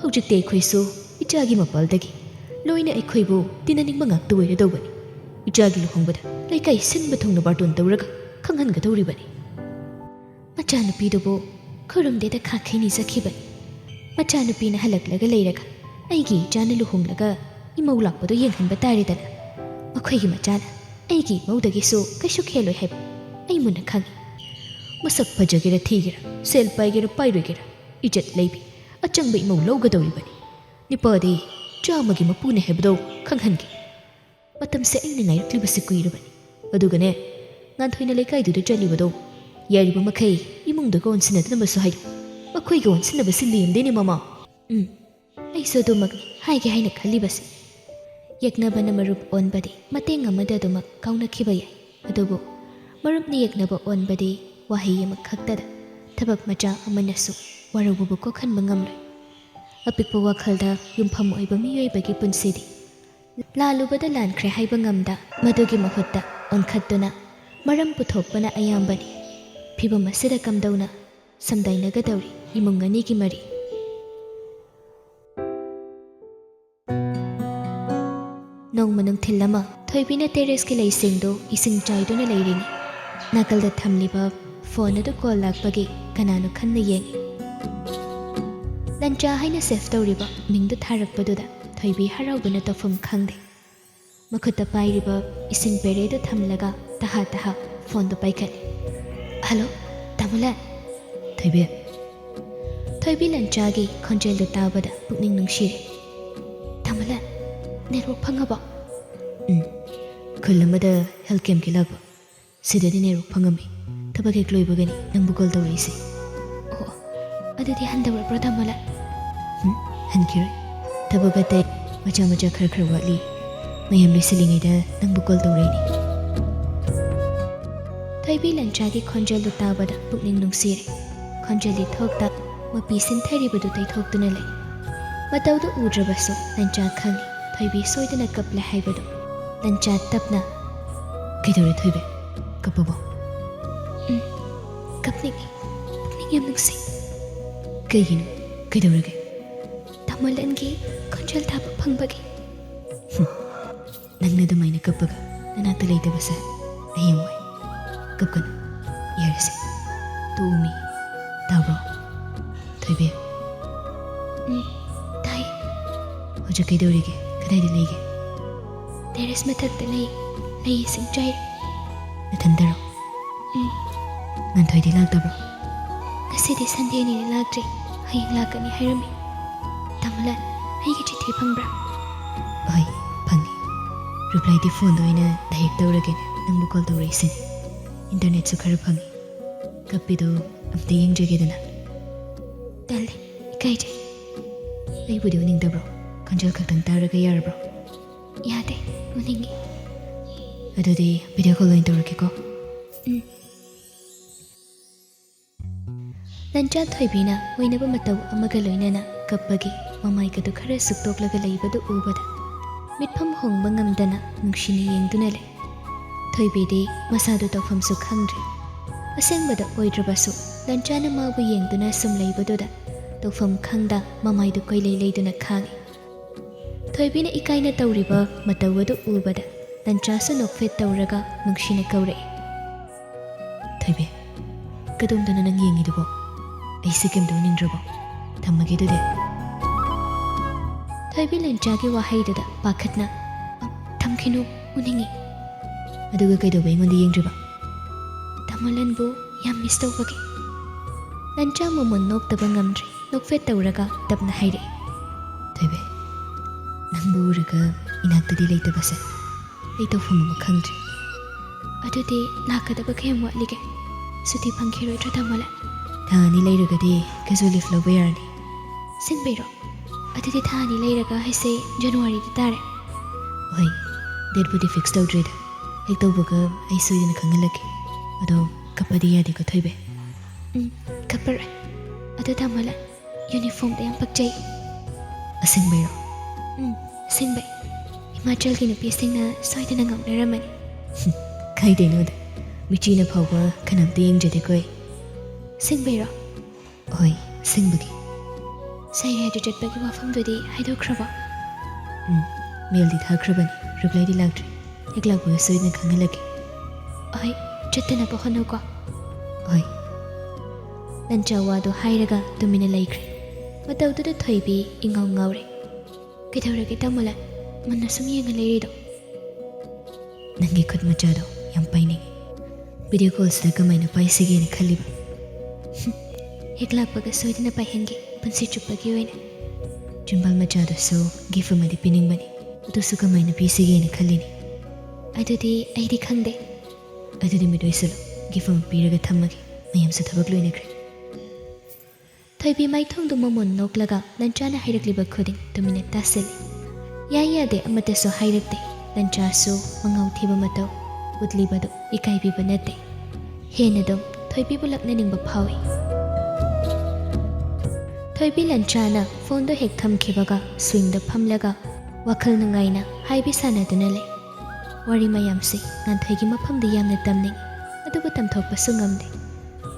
ꯍꯧꯖꯤꯛꯇꯤ ꯑꯩꯈꯣꯏꯁꯨ ꯏꯆꯥꯒꯤ ꯃꯄꯥꯜꯗꯒꯤ ꯂꯣꯏꯅ ꯑꯩꯈꯣꯏꯕꯨ ꯇꯤꯟꯅꯅꯤꯡꯕ ꯉꯥꯛꯇ ꯑꯣꯏꯔꯗꯧꯕꯅꯤ꯫ ꯏꯆꯥꯒꯤ ꯂꯨꯍꯣꯡꯕꯗ ꯂꯩꯀꯥꯏ ꯁꯤꯟꯕ ꯊꯨꯡꯅ ꯕꯥꯔꯇꯣꯟ ꯇꯧꯔꯒ ꯈꯪꯍꯟꯒꯗꯧꯔꯤꯕꯅꯤ꯫ ꯃꯆꯥꯅꯨꯄꯤꯗꯨꯕꯨ ꯈꯨꯔꯨꯝꯗꯦꯗ ꯈꯥꯈꯩ ꯅꯤꯖꯈꯤꯕꯅꯤ꯫ ꯃꯆꯥꯅꯨꯄꯤꯅ ꯍꯜꯂꯛꯂꯒ ꯂꯩꯔꯒ ꯑꯩꯒꯤ ꯏꯆꯥꯅ ꯂꯨꯍꯣꯡꯂꯒ ꯏꯃꯧ ꯂꯥꯛꯄꯗꯣ ꯌꯦꯡꯍꯟꯕ ꯇꯥꯔꯦꯗꯅ꯫ ꯃꯈꯣꯏꯒꯤ ꯃꯆꯥꯅ ꯑꯩꯒꯤ ꯏꯃꯧꯗꯒꯤꯁꯨ ꯀꯩꯁꯨ ꯈꯦꯜꯂꯣꯏ ꯍꯥꯏꯕ ꯑꯩ ꯃꯨꯟꯅ ꯈꯪꯏ꯫ ꯃꯁꯛ ꯐꯖꯒꯦꯔꯥ ꯊꯤꯒꯦꯔꯥ, ꯁꯦꯜ ꯄꯥꯏꯒꯦꯔꯥ ꯄꯥꯏꯔꯣꯏꯒꯦꯔꯥ, ꯏꯖꯠ ꯂꯩꯕꯤ ꯑꯆꯪꯕ ꯏꯃꯧ ꯂꯧꯒꯗꯧꯔꯤꯕꯅꯤ꯫ ꯅꯤꯄꯥꯗꯤ ꯆꯥꯝꯃꯒꯤ ꯃꯄꯨꯅꯤ ꯍꯥꯏꯕꯗꯣ ꯈꯪꯍꯟꯒꯦ꯫ ꯃꯇꯝꯁꯦ ꯑꯩꯅ ꯉꯥꯏꯔꯛꯂꯤꯕꯁꯤ ꯀꯨꯏꯔꯕꯅꯤ꯫ ꯑꯗꯨꯒꯅꯦ, ꯉꯥꯟꯊꯣꯏꯅ ꯂꯩꯀꯥꯏꯗꯨꯗ ꯆꯠꯂꯤꯕꯗꯣ ꯌꯥꯔꯤꯕ ꯃꯈꯩ ꯏꯃꯨꯡꯗꯒ ꯑꯣꯟꯁꯤꯟꯅꯗꯅꯕꯁꯨ ꯍꯥꯏꯌꯨ꯫ ꯃꯈꯣꯏꯒ ꯑꯣꯟꯁꯤꯟꯅꯕꯁꯤ ꯂꯦꯝꯗꯦꯅꯦ, ꯃꯃꯥ꯫ ꯎꯝ, ꯑꯩꯁꯨ ꯑꯗꯨꯃꯛꯅꯤ ꯍꯥꯏꯒꯦ ꯍꯥꯏꯅ ꯈꯜꯂꯤꯕꯁꯦ꯫ ꯌꯦꯛꯅꯕꯅ ꯃꯔꯨꯞ ꯑꯣꯟꯕꯗꯤ ꯃꯇꯦꯡ ꯑꯃꯗ ꯑꯗꯨꯃꯛ ꯀꯥꯎꯅꯈꯤꯕ ꯌꯥꯏ, ꯑꯗꯨꯕꯨ ꯃꯔꯨꯞꯅ ꯌꯦꯛꯅꯕ ꯑꯣꯟꯕꯗꯤ ꯋꯥꯍꯩ ꯑꯃꯈꯛꯇꯗ ꯊꯕꯛ ꯃꯆꯥ ꯑꯃꯅꯁꯨ ꯋꯥꯔꯧꯕꯕꯨ ꯀꯣꯛꯍꯟꯕ ꯉꯝꯂꯣꯏ꯫ ꯑꯄꯤꯛꯄ ꯋꯥꯈꯜꯗ ꯌꯨꯝꯐꯝ ꯑꯣꯏꯕ ꯃꯤꯑꯣꯏꯕꯒꯤ ꯄꯨꯟꯁꯤꯗꯤ ꯂꯥꯜꯂꯨꯕꯗ ꯂꯥꯟꯈ꯭ꯔꯦ ꯍꯥꯏꯕ ꯉꯝꯗ, ꯃꯗꯨꯒꯤ ꯃꯍꯨꯠꯇ ꯑꯣꯟꯈꯠꯇꯨꯅ ꯃꯔꯝ ꯄꯨꯊꯣꯛꯄꯅ ꯑꯌꯥꯝꯕꯅꯤ꯫ ꯐꯤꯚꯝ ꯑꯁꯤꯗ ꯀꯝꯗꯧꯅ ꯁꯝꯗꯥꯏꯅꯒꯗꯧꯔꯤ ꯏꯃꯨꯡ ꯑꯅꯤꯒꯤ ꯃꯔꯤ? ꯅꯣꯡꯃ ꯅꯨꯡꯊꯤꯜ ꯑꯃ ꯊꯣꯏꯕꯤꯅ terraceꯀꯤ ꯂꯩꯁꯤꯡꯗꯨ ꯏꯁꯤꯡ ꯆꯥꯏꯗꯨꯅ ꯂꯩꯔꯤꯉꯩ, ꯅꯥꯀꯜꯗ ꯊꯝꯂꯤꯕ phone ꯑꯗꯨ call ꯂꯥꯛꯄꯒꯤ ꯀꯅꯥꯅꯣ ꯈꯟꯅ ꯌꯦꯡꯏ꯫ ꯂꯟꯆꯥ ꯍꯥꯏꯅ save ꯇꯧꯔꯤꯕ ꯃꯤꯡꯗꯨ ꯊꯥꯔꯛꯄꯗꯨꯗ ꯊꯣꯏꯕꯤ ꯍꯔꯥꯎꯕꯅ ꯇꯧꯐꯝ ꯈꯪꯗꯦ꯫ ꯃꯈꯨꯠꯇ ꯄꯥꯏꯔꯤꯕ ꯏꯁꯤꯡ ꯄꯦꯔꯦꯗꯨ ꯊꯝꯂꯒ ꯇꯍꯥ ꯇꯍꯥ phoneꯗꯨ ꯄꯥꯏꯈꯠꯂꯤ꯫ "Hello, ꯇꯥꯃꯣꯂꯥꯜ?" "ꯊꯣꯏꯕꯤ?" ꯊꯣꯏꯕꯤ ꯂꯟꯆꯥꯒꯤ ꯈꯣꯟꯖꯦꯜꯗꯨ ꯇꯥꯕꯗ ꯄꯨꯛꯅꯤꯡ ꯅꯨꯡꯁꯤꯔꯦ꯫ "ꯇꯥꯃꯣꯂꯥꯜ, network ꯐꯪꯉꯕꯣ?" "ꯎꯝ, ꯈꯨꯜ ꯑꯃꯗ health campꯀꯤ ꯂꯥꯛꯄ꯫ ꯁꯤꯗꯗꯤ network ꯐꯪꯉꯝꯃꯤ꯫ ꯊꯕꯛ ꯍꯦꯛ ꯂꯣꯏꯕꯒꯅꯤ ꯅꯪꯕꯨ call ꯇꯧꯔꯛꯏꯁꯦ꯫" "ꯑꯣ, ꯑꯗꯨꯗꯤ ꯍꯟꯗꯧꯔꯕ꯭ꯔꯣ, ꯇꯥꯃꯣꯂꯥ? ꯎꯝ, ꯍꯟꯈꯤꯔꯣꯏ꯫ ꯊꯕꯛ ꯑꯇꯩ ꯃꯆꯥ ꯃꯆꯥ ꯈꯔ ꯈꯔ ꯋꯥꯠꯂꯤ꯫ ꯃꯌꯥꯝ ꯂꯣꯏꯁꯤꯜꯂꯤꯉꯩꯗ ꯅꯪꯕꯨ ꯀꯣꯜ ꯇꯧꯔꯛꯏꯅꯤ꯫ ꯊꯣꯏꯕꯤ ꯂꯟꯆꯥꯒꯤ ꯈꯣꯟꯖꯦꯜꯗꯨ ꯇꯥꯕꯗ ꯄꯨꯛꯅꯤꯡ ꯅꯨꯡꯁꯤꯔꯦ꯫ ꯈꯣꯟꯖꯦꯜꯗꯤ ꯊꯣꯛꯇ ꯃꯄꯤ ꯁꯤꯟꯊꯔꯤꯕꯗꯨ ꯇꯩꯊꯣꯛꯇꯨꯅ ꯂꯩ꯫ ꯃꯇꯧꯗꯨ ꯎꯗ꯭ꯔꯕꯁꯨ ꯂꯟꯆꯥ ꯈꯪꯏ, ꯊꯣꯏꯕꯤ ꯁꯣꯏꯗꯅ ꯀꯞꯂꯦ ꯍꯥꯏꯕꯗꯨ꯫ ꯂꯟꯆꯥ ꯇꯞꯅ, "ꯀꯩꯗꯧꯔꯦ ꯊꯣꯏꯕꯤ? ꯀꯞꯄꯕꯣ?" "ꯎꯝ, ꯀꯞꯅꯤꯡꯉꯤ꯫ ꯄꯨꯛꯅꯤꯡ ꯌꯥꯝ ꯅꯨꯡꯁꯤ꯫" "ꯀꯩꯒꯤꯅꯣ? ꯀꯩꯗꯧꯔꯒꯦ?" "ꯇꯥꯃꯣꯂꯟꯒꯤ ꯈꯣꯟꯖꯦꯜ ꯇꯥꯕ ꯐꯪꯕꯒꯤ꯫" ꯍꯨꯝ, ꯅꯪꯅ ꯑꯗꯨꯃꯥꯏꯅ ꯀꯞꯄꯒ ꯅꯅꯥꯛꯇ ꯂꯩꯇꯕꯁꯦ ꯑꯩ ꯌꯥꯝ ꯋꯥꯏ꯫ ꯀꯞꯀꯅꯨ, ꯌꯥꯔꯦꯁꯦ, ꯇꯣꯛꯎꯃꯤ, ꯇꯥꯕ꯭ꯔꯣ? ꯊꯣꯏꯕꯤ꯫ ꯎꯝ, ꯇꯥꯏ꯫ ꯍꯧꯖꯤꯛ ꯀꯩꯗꯧꯔꯤꯒꯦ? ꯀꯗꯥꯏꯗ ꯂꯩꯒꯦ? ꯇꯦꯔꯦꯁ ꯃꯊꯛꯇ ꯂꯩ, ꯂꯩ ꯏꯁꯤꯡ ꯆꯥꯏ꯫ ꯅꯊꯟꯗꯔꯣ? ꯎꯝ꯫ ꯉꯟꯊꯣꯏꯗꯤ ꯂꯥꯛꯇꯕ꯭ꯔꯣ? ꯉꯁꯤꯗꯤ ꯁꯟꯗꯦꯅꯤꯅ ꯂꯥꯛꯇ꯭ꯔꯤ, ꯍꯌꯦꯡ ꯂꯥꯛꯀꯅꯤ ꯍꯥꯏꯔꯝꯃꯤ꯫ ꯇꯥꯃꯣꯂꯥ, ꯑꯩꯒꯤ ꯆꯤꯊꯤ ꯐꯪꯕ꯭ꯔꯥ? ꯍꯣꯏ, ꯐꯪꯉꯤ꯫ ꯔꯤꯄ꯭ꯂꯥꯏꯗꯤ ꯐꯣꯟꯗ ꯑꯣꯏꯅ ꯗꯥꯏꯔꯦꯛ ꯇꯧꯔꯒꯦꯅꯦ, ꯅꯪꯕꯨ ꯀꯣꯜ ꯇꯧꯔꯛꯏꯁꯤꯅꯦ꯫ ꯏꯟꯇꯔꯅꯦꯠꯁꯨ ꯈꯔ ꯐꯪꯉꯤ꯫ ꯀꯞꯄꯤꯗꯣ ꯑꯝꯇ ꯌꯦꯡꯖꯒꯦꯗꯅ꯫ ꯇꯜꯂꯦ, ꯏꯀꯥꯏꯖꯩ꯫ ꯑꯩꯕꯨꯗꯤ ꯎꯅꯤꯡꯗꯕ꯭ꯔꯣ? ꯈꯣꯟꯖꯦꯜ ꯈꯛꯇꯪ ꯇꯥꯔꯒ ꯌꯥꯔꯕ꯭ꯔꯣ? ꯌꯥꯗꯦ, ꯎꯅꯤꯡꯉꯤ꯫ ꯑꯗꯨꯗꯤ ꯚꯤꯗꯤꯑꯣ ꯀꯣꯜ ꯑꯣꯏꯅ ꯇꯧꯔꯛꯀꯦꯀꯣ꯫ ꯎꯝ꯫ ꯂꯟꯆꯥ ꯊꯣꯏꯕꯤꯅ ꯑꯣꯏꯅꯕ ꯃꯇꯧ ꯑꯃꯒ ꯂꯣꯏꯅꯅ ꯀꯞꯄꯒꯤ ꯃꯃꯥꯏꯒꯗꯨ ꯈꯔ ꯁꯨꯛꯇꯣꯛꯂꯒ ꯂꯩꯕꯗꯨ ꯎꯕꯗ ꯃꯤꯠꯐꯝ ꯍꯣꯡꯕ ꯉꯝꯗꯅ ꯅꯨꯡꯁꯤꯅ ꯌꯦꯡꯗꯨꯅ ꯂꯩ꯫ ꯊꯣꯏꯕꯤꯗꯤ ꯃꯁꯥꯗꯨ ꯇꯧꯐꯝꯁꯨ ꯈꯪꯗ꯭ꯔꯦ꯫ ꯑꯁꯦꯡꯕꯗ ꯑꯣꯏꯗ꯭ꯔꯕꯁꯨ ꯂꯟꯆꯥꯅ ꯃꯥꯕꯨ ꯌꯦꯡꯗꯨꯅ ꯁꯨꯝ ꯂꯩꯕꯗꯨꯗ ꯇꯧꯐꯝ ꯈꯪꯗ ꯃꯃꯥꯏꯗꯨ ꯀꯣꯏꯂꯩ ꯂꯩꯗꯨꯅ ꯈꯥꯡꯏ꯫ ꯊꯣꯏꯕꯤꯅ ꯏꯀꯥꯏꯅ ꯇꯧꯔꯤꯕ ꯃꯇꯧ ꯑꯗꯨ ꯎꯕꯗ ꯂꯟꯆꯥꯁꯨ ꯅꯣꯛꯐꯦꯠ ꯇꯧꯔꯒ ꯅꯨꯡꯁꯤꯅ ꯀꯧꯔꯛꯏ꯫ "ꯊꯣꯏꯕꯤ, ꯀꯗꯣꯝꯗꯅꯣ ꯅꯪ ꯌꯦꯡꯉꯤꯗꯨꯕꯣ? ꯑꯩꯁꯦ ꯀꯩꯝꯇ ꯎꯅꯤꯡꯗ꯭ꯔꯕꯣ? ꯊꯝꯃꯒꯦ ꯑꯗꯨꯗꯤ꯫" ꯊꯣꯏꯕꯤ ꯂꯟꯆꯥꯒꯤ ꯋꯥꯍꯩꯗꯨꯗ ꯄꯥꯈꯠꯅ, "ꯑ, ꯊꯝꯈꯤꯅꯨ, ꯎꯅꯤꯡꯉꯤ꯫" "ꯑꯗꯨꯒ ꯀꯩꯗꯧꯕ ꯑꯩꯉꯣꯟꯗ ꯌꯦꯡꯗ꯭ꯔꯤꯕ?" "ꯇꯥꯃꯣꯂꯟꯕꯨ ꯌꯥꯝ ꯃꯤꯁ ꯇꯧꯕꯒꯤ꯫" ꯂꯟꯆꯥ ꯃꯃꯣꯟ ꯅꯣꯛꯇꯕ ꯉꯝꯗ꯭ꯔꯦ, ꯅꯣꯛꯐꯦꯠ ꯇꯧꯔꯒ ꯇꯞꯅ ꯍꯥꯏꯔꯛꯏ꯫ "ꯊꯣꯏꯕꯤ, ꯅꯪꯕꯨ ꯎꯔꯒ ꯏꯅꯥꯛꯇꯗꯤ ꯂꯩꯇꯕꯁꯦ ꯑꯩ ꯇꯧꯐꯝ ꯑꯃ ꯈꯪꯗ꯭ꯔꯦ꯫" "ꯑꯗꯨꯗꯤ ꯂꯥꯛꯀꯗꯕ ꯀꯌꯥꯝ ꯋꯥꯠꯂꯤꯒꯦ? ꯁꯨꯇꯤ ꯐꯪꯈꯤꯔꯣꯏꯗ꯭ꯔꯣ, ꯇꯥꯃꯣꯂꯟ?" ꯊꯥ ꯑꯅꯤ ꯂꯩꯔꯒꯗꯤ casual leave ꯂꯧꯕ ꯌꯥꯔꯅꯤ꯫ ꯑꯁꯦꯡꯕꯩꯔꯣ? ꯑꯗꯨꯗꯤ ꯊꯥ ꯑꯅꯤ ꯂꯩꯔꯒ ꯍꯥꯏꯁꯦ ꯖꯅꯋꯥꯔꯤꯗ ꯇꯥꯔꯦ꯫ ꯍꯣꯏ, dateꯄꯨꯗꯤ fix ꯇꯧꯗ꯭ꯔꯤꯗ, ꯍꯦꯛ ꯇꯧꯕꯒ ꯑꯩ ꯁꯣꯏꯗꯅ ꯈꯪꯍꯜꯂꯛꯀꯦ꯫ ꯑꯗꯣ ꯀꯞꯄꯗꯤ ꯌꯥꯗꯦꯀꯣ ꯊꯣꯏꯕꯤ? ꯎꯝ, ꯀꯞꯄꯔꯣꯏ꯫ ꯑꯗꯣ ꯇꯥꯃꯣ ꯂꯟ, uniformꯗ ꯌꯥꯝ ꯄꯛꯆꯩ꯫ ꯑꯁꯦꯡꯕꯩꯔꯣ? ꯎꯝ, ꯑꯁꯦꯡꯕꯩ꯫ ꯍꯤꯃꯥꯆꯜꯒꯤ ꯅꯨꯄꯤꯁꯤꯡꯅ ꯁꯣꯏꯗꯅ ꯉꯥꯎꯅꯔꯝꯃꯅꯤ꯫ ꯀꯥꯏꯗꯩꯅꯣꯗ, ꯃꯤꯆꯤꯅ ꯐꯥꯎꯕ ꯀꯅꯥꯝꯇ ꯌꯦꯡꯖꯗꯦꯀꯣ ꯑꯩ꯫ ꯑꯁꯦꯡꯕꯩꯔꯣ? ꯍꯣꯏ, ꯑꯁꯦꯡꯕꯒꯤ꯫ ꯁꯥꯏꯔꯤꯌꯥꯗ ꯆꯠꯄꯒꯤ ꯋꯥꯐꯝꯗꯨꯗꯤ ꯍꯥꯏꯗꯣꯛꯈ꯭ꯔꯕꯣ? ꯎꯝ, mailꯗꯤ ꯊꯥꯈ꯭ꯔꯕꯅꯤ, replyꯗꯤ ꯂꯥꯛꯇ꯭ꯔꯤ꯫ ꯍꯦꯛ ꯂꯥꯛꯄꯒ ꯁꯣꯏꯗꯅ ꯈꯪꯍꯜꯂꯛꯀꯦ꯫ ꯍꯣꯏ, ꯆꯠꯇꯅꯕ ꯍꯣꯠꯅꯧꯀꯣ꯫ ꯍꯣꯏ꯫ ꯂꯟꯆꯥ ꯋꯥꯗꯣ ꯍꯥꯏꯔꯒ ꯇꯨꯃꯤꯟꯅ ꯂꯩꯈ꯭ꯔꯦ꯫ ꯃꯇꯧꯗꯨꯗ ꯊꯣꯏꯕꯤ ꯏꯉꯥꯎ ꯉꯥꯎꯔꯦ꯫ ꯀꯩꯗꯧꯔꯒꯦ ꯇꯥꯃꯣ ꯂꯟ? ꯃꯨꯟꯅ ꯁꯨꯝ ꯌꯦꯡꯉ ꯂꯩꯔꯤꯗꯣ? ꯅꯪꯒꯤ ꯈꯨꯠ ꯃꯆꯥꯗꯣ ꯌꯥꯝ ꯄꯥꯏꯅꯤꯡꯉꯤ꯫ Video callꯁꯤꯗ ꯀꯃꯥꯏꯅ ꯄꯥꯏꯁꯤꯒꯦꯅ ꯈꯜꯂꯤꯕ? ꯍꯦꯛ ꯂꯥꯛꯄꯒ ꯁꯣꯏꯗꯅ ꯄꯥꯏꯍꯟꯒꯦ, ꯄꯨꯟꯁꯤ ꯆꯨꯞꯄꯒꯤ ꯑꯣꯏꯅ꯫ ꯆꯤꯝꯕꯥꯜ ꯃꯆꯥꯗꯨꯁꯨ gift ꯑꯃꯗꯤ ꯄꯤꯅꯤꯡꯕꯅꯤ, ꯑꯗꯨꯁꯨ ꯀꯃꯥꯏꯅ ꯄꯤꯁꯤꯒꯦꯅ ꯈꯜꯂꯤꯅꯤ꯫ ꯑꯗꯨꯗꯤ ꯑꯩꯗꯤ ꯈꯪꯗꯦ꯫ ꯑꯗꯨꯗꯤ ꯃꯤꯠ ꯑꯣꯏꯁꯤꯜꯂꯣ, gift ꯑꯃ ꯄꯤꯔꯒ ꯊꯝꯃꯒꯦ, ꯃꯌꯥꯝꯁꯨ ꯊꯕꯛ ꯂꯣꯏꯅꯈ꯭ꯔꯦ꯫ ꯊꯣꯏꯕꯤ ꯃꯥꯏꯊꯣꯡꯗꯨ ꯃꯃꯣꯟ ꯅꯣꯛꯂꯒ ꯂꯟꯆꯥꯅ ꯍꯥꯏꯔꯛꯂꯤꯕ ꯈꯨꯗꯤꯡ ꯇꯨꯃꯤꯟꯅ ꯇꯥꯁꯤꯜꯂꯤ꯫ ꯌꯥꯏ ꯌꯥꯗꯦ ꯑꯃꯠꯇꯁꯨ ꯍꯥꯏꯔꯛꯇꯦ꯫ ꯂꯟꯆꯥꯁꯨ ꯃꯉꯥꯎ ꯊꯤꯕ ꯃꯇꯧ ꯎꯠꯂꯤꯕꯗꯨ ꯏꯀꯥꯏꯕꯤꯕ ꯅꯠꯇꯦ꯫ ꯍꯦꯟꯅꯗꯨꯝ ꯊꯣꯏꯕꯤꯕꯨ ꯂꯛꯅꯅꯤꯡꯕ ꯐꯥꯎꯏ꯫ ꯊꯣꯏꯕꯤ ꯂꯟꯆꯥꯅ phoneꯗꯨ ꯍꯦꯛ ꯊꯝꯈꯤꯕꯒ swingꯗ ꯐꯝꯂꯒ ꯋꯥꯈꯜ ꯅꯨꯡꯉꯥꯏꯅ ꯍꯥꯏꯕꯤ ꯁꯥꯟꯅꯗꯨꯅ ꯂꯩ꯫ ꯋꯥꯔꯤ ꯃꯌꯥꯝꯁꯤ ꯉꯥꯟꯊꯣꯏꯒꯤ ꯃꯐꯝꯗ ꯌꯥꯝꯅ ꯇꯝꯅꯤꯡꯏ, ꯑꯗꯨꯕꯨ ꯇꯝꯊꯣꯛꯄꯁꯨ ꯉꯝꯗꯦ꯫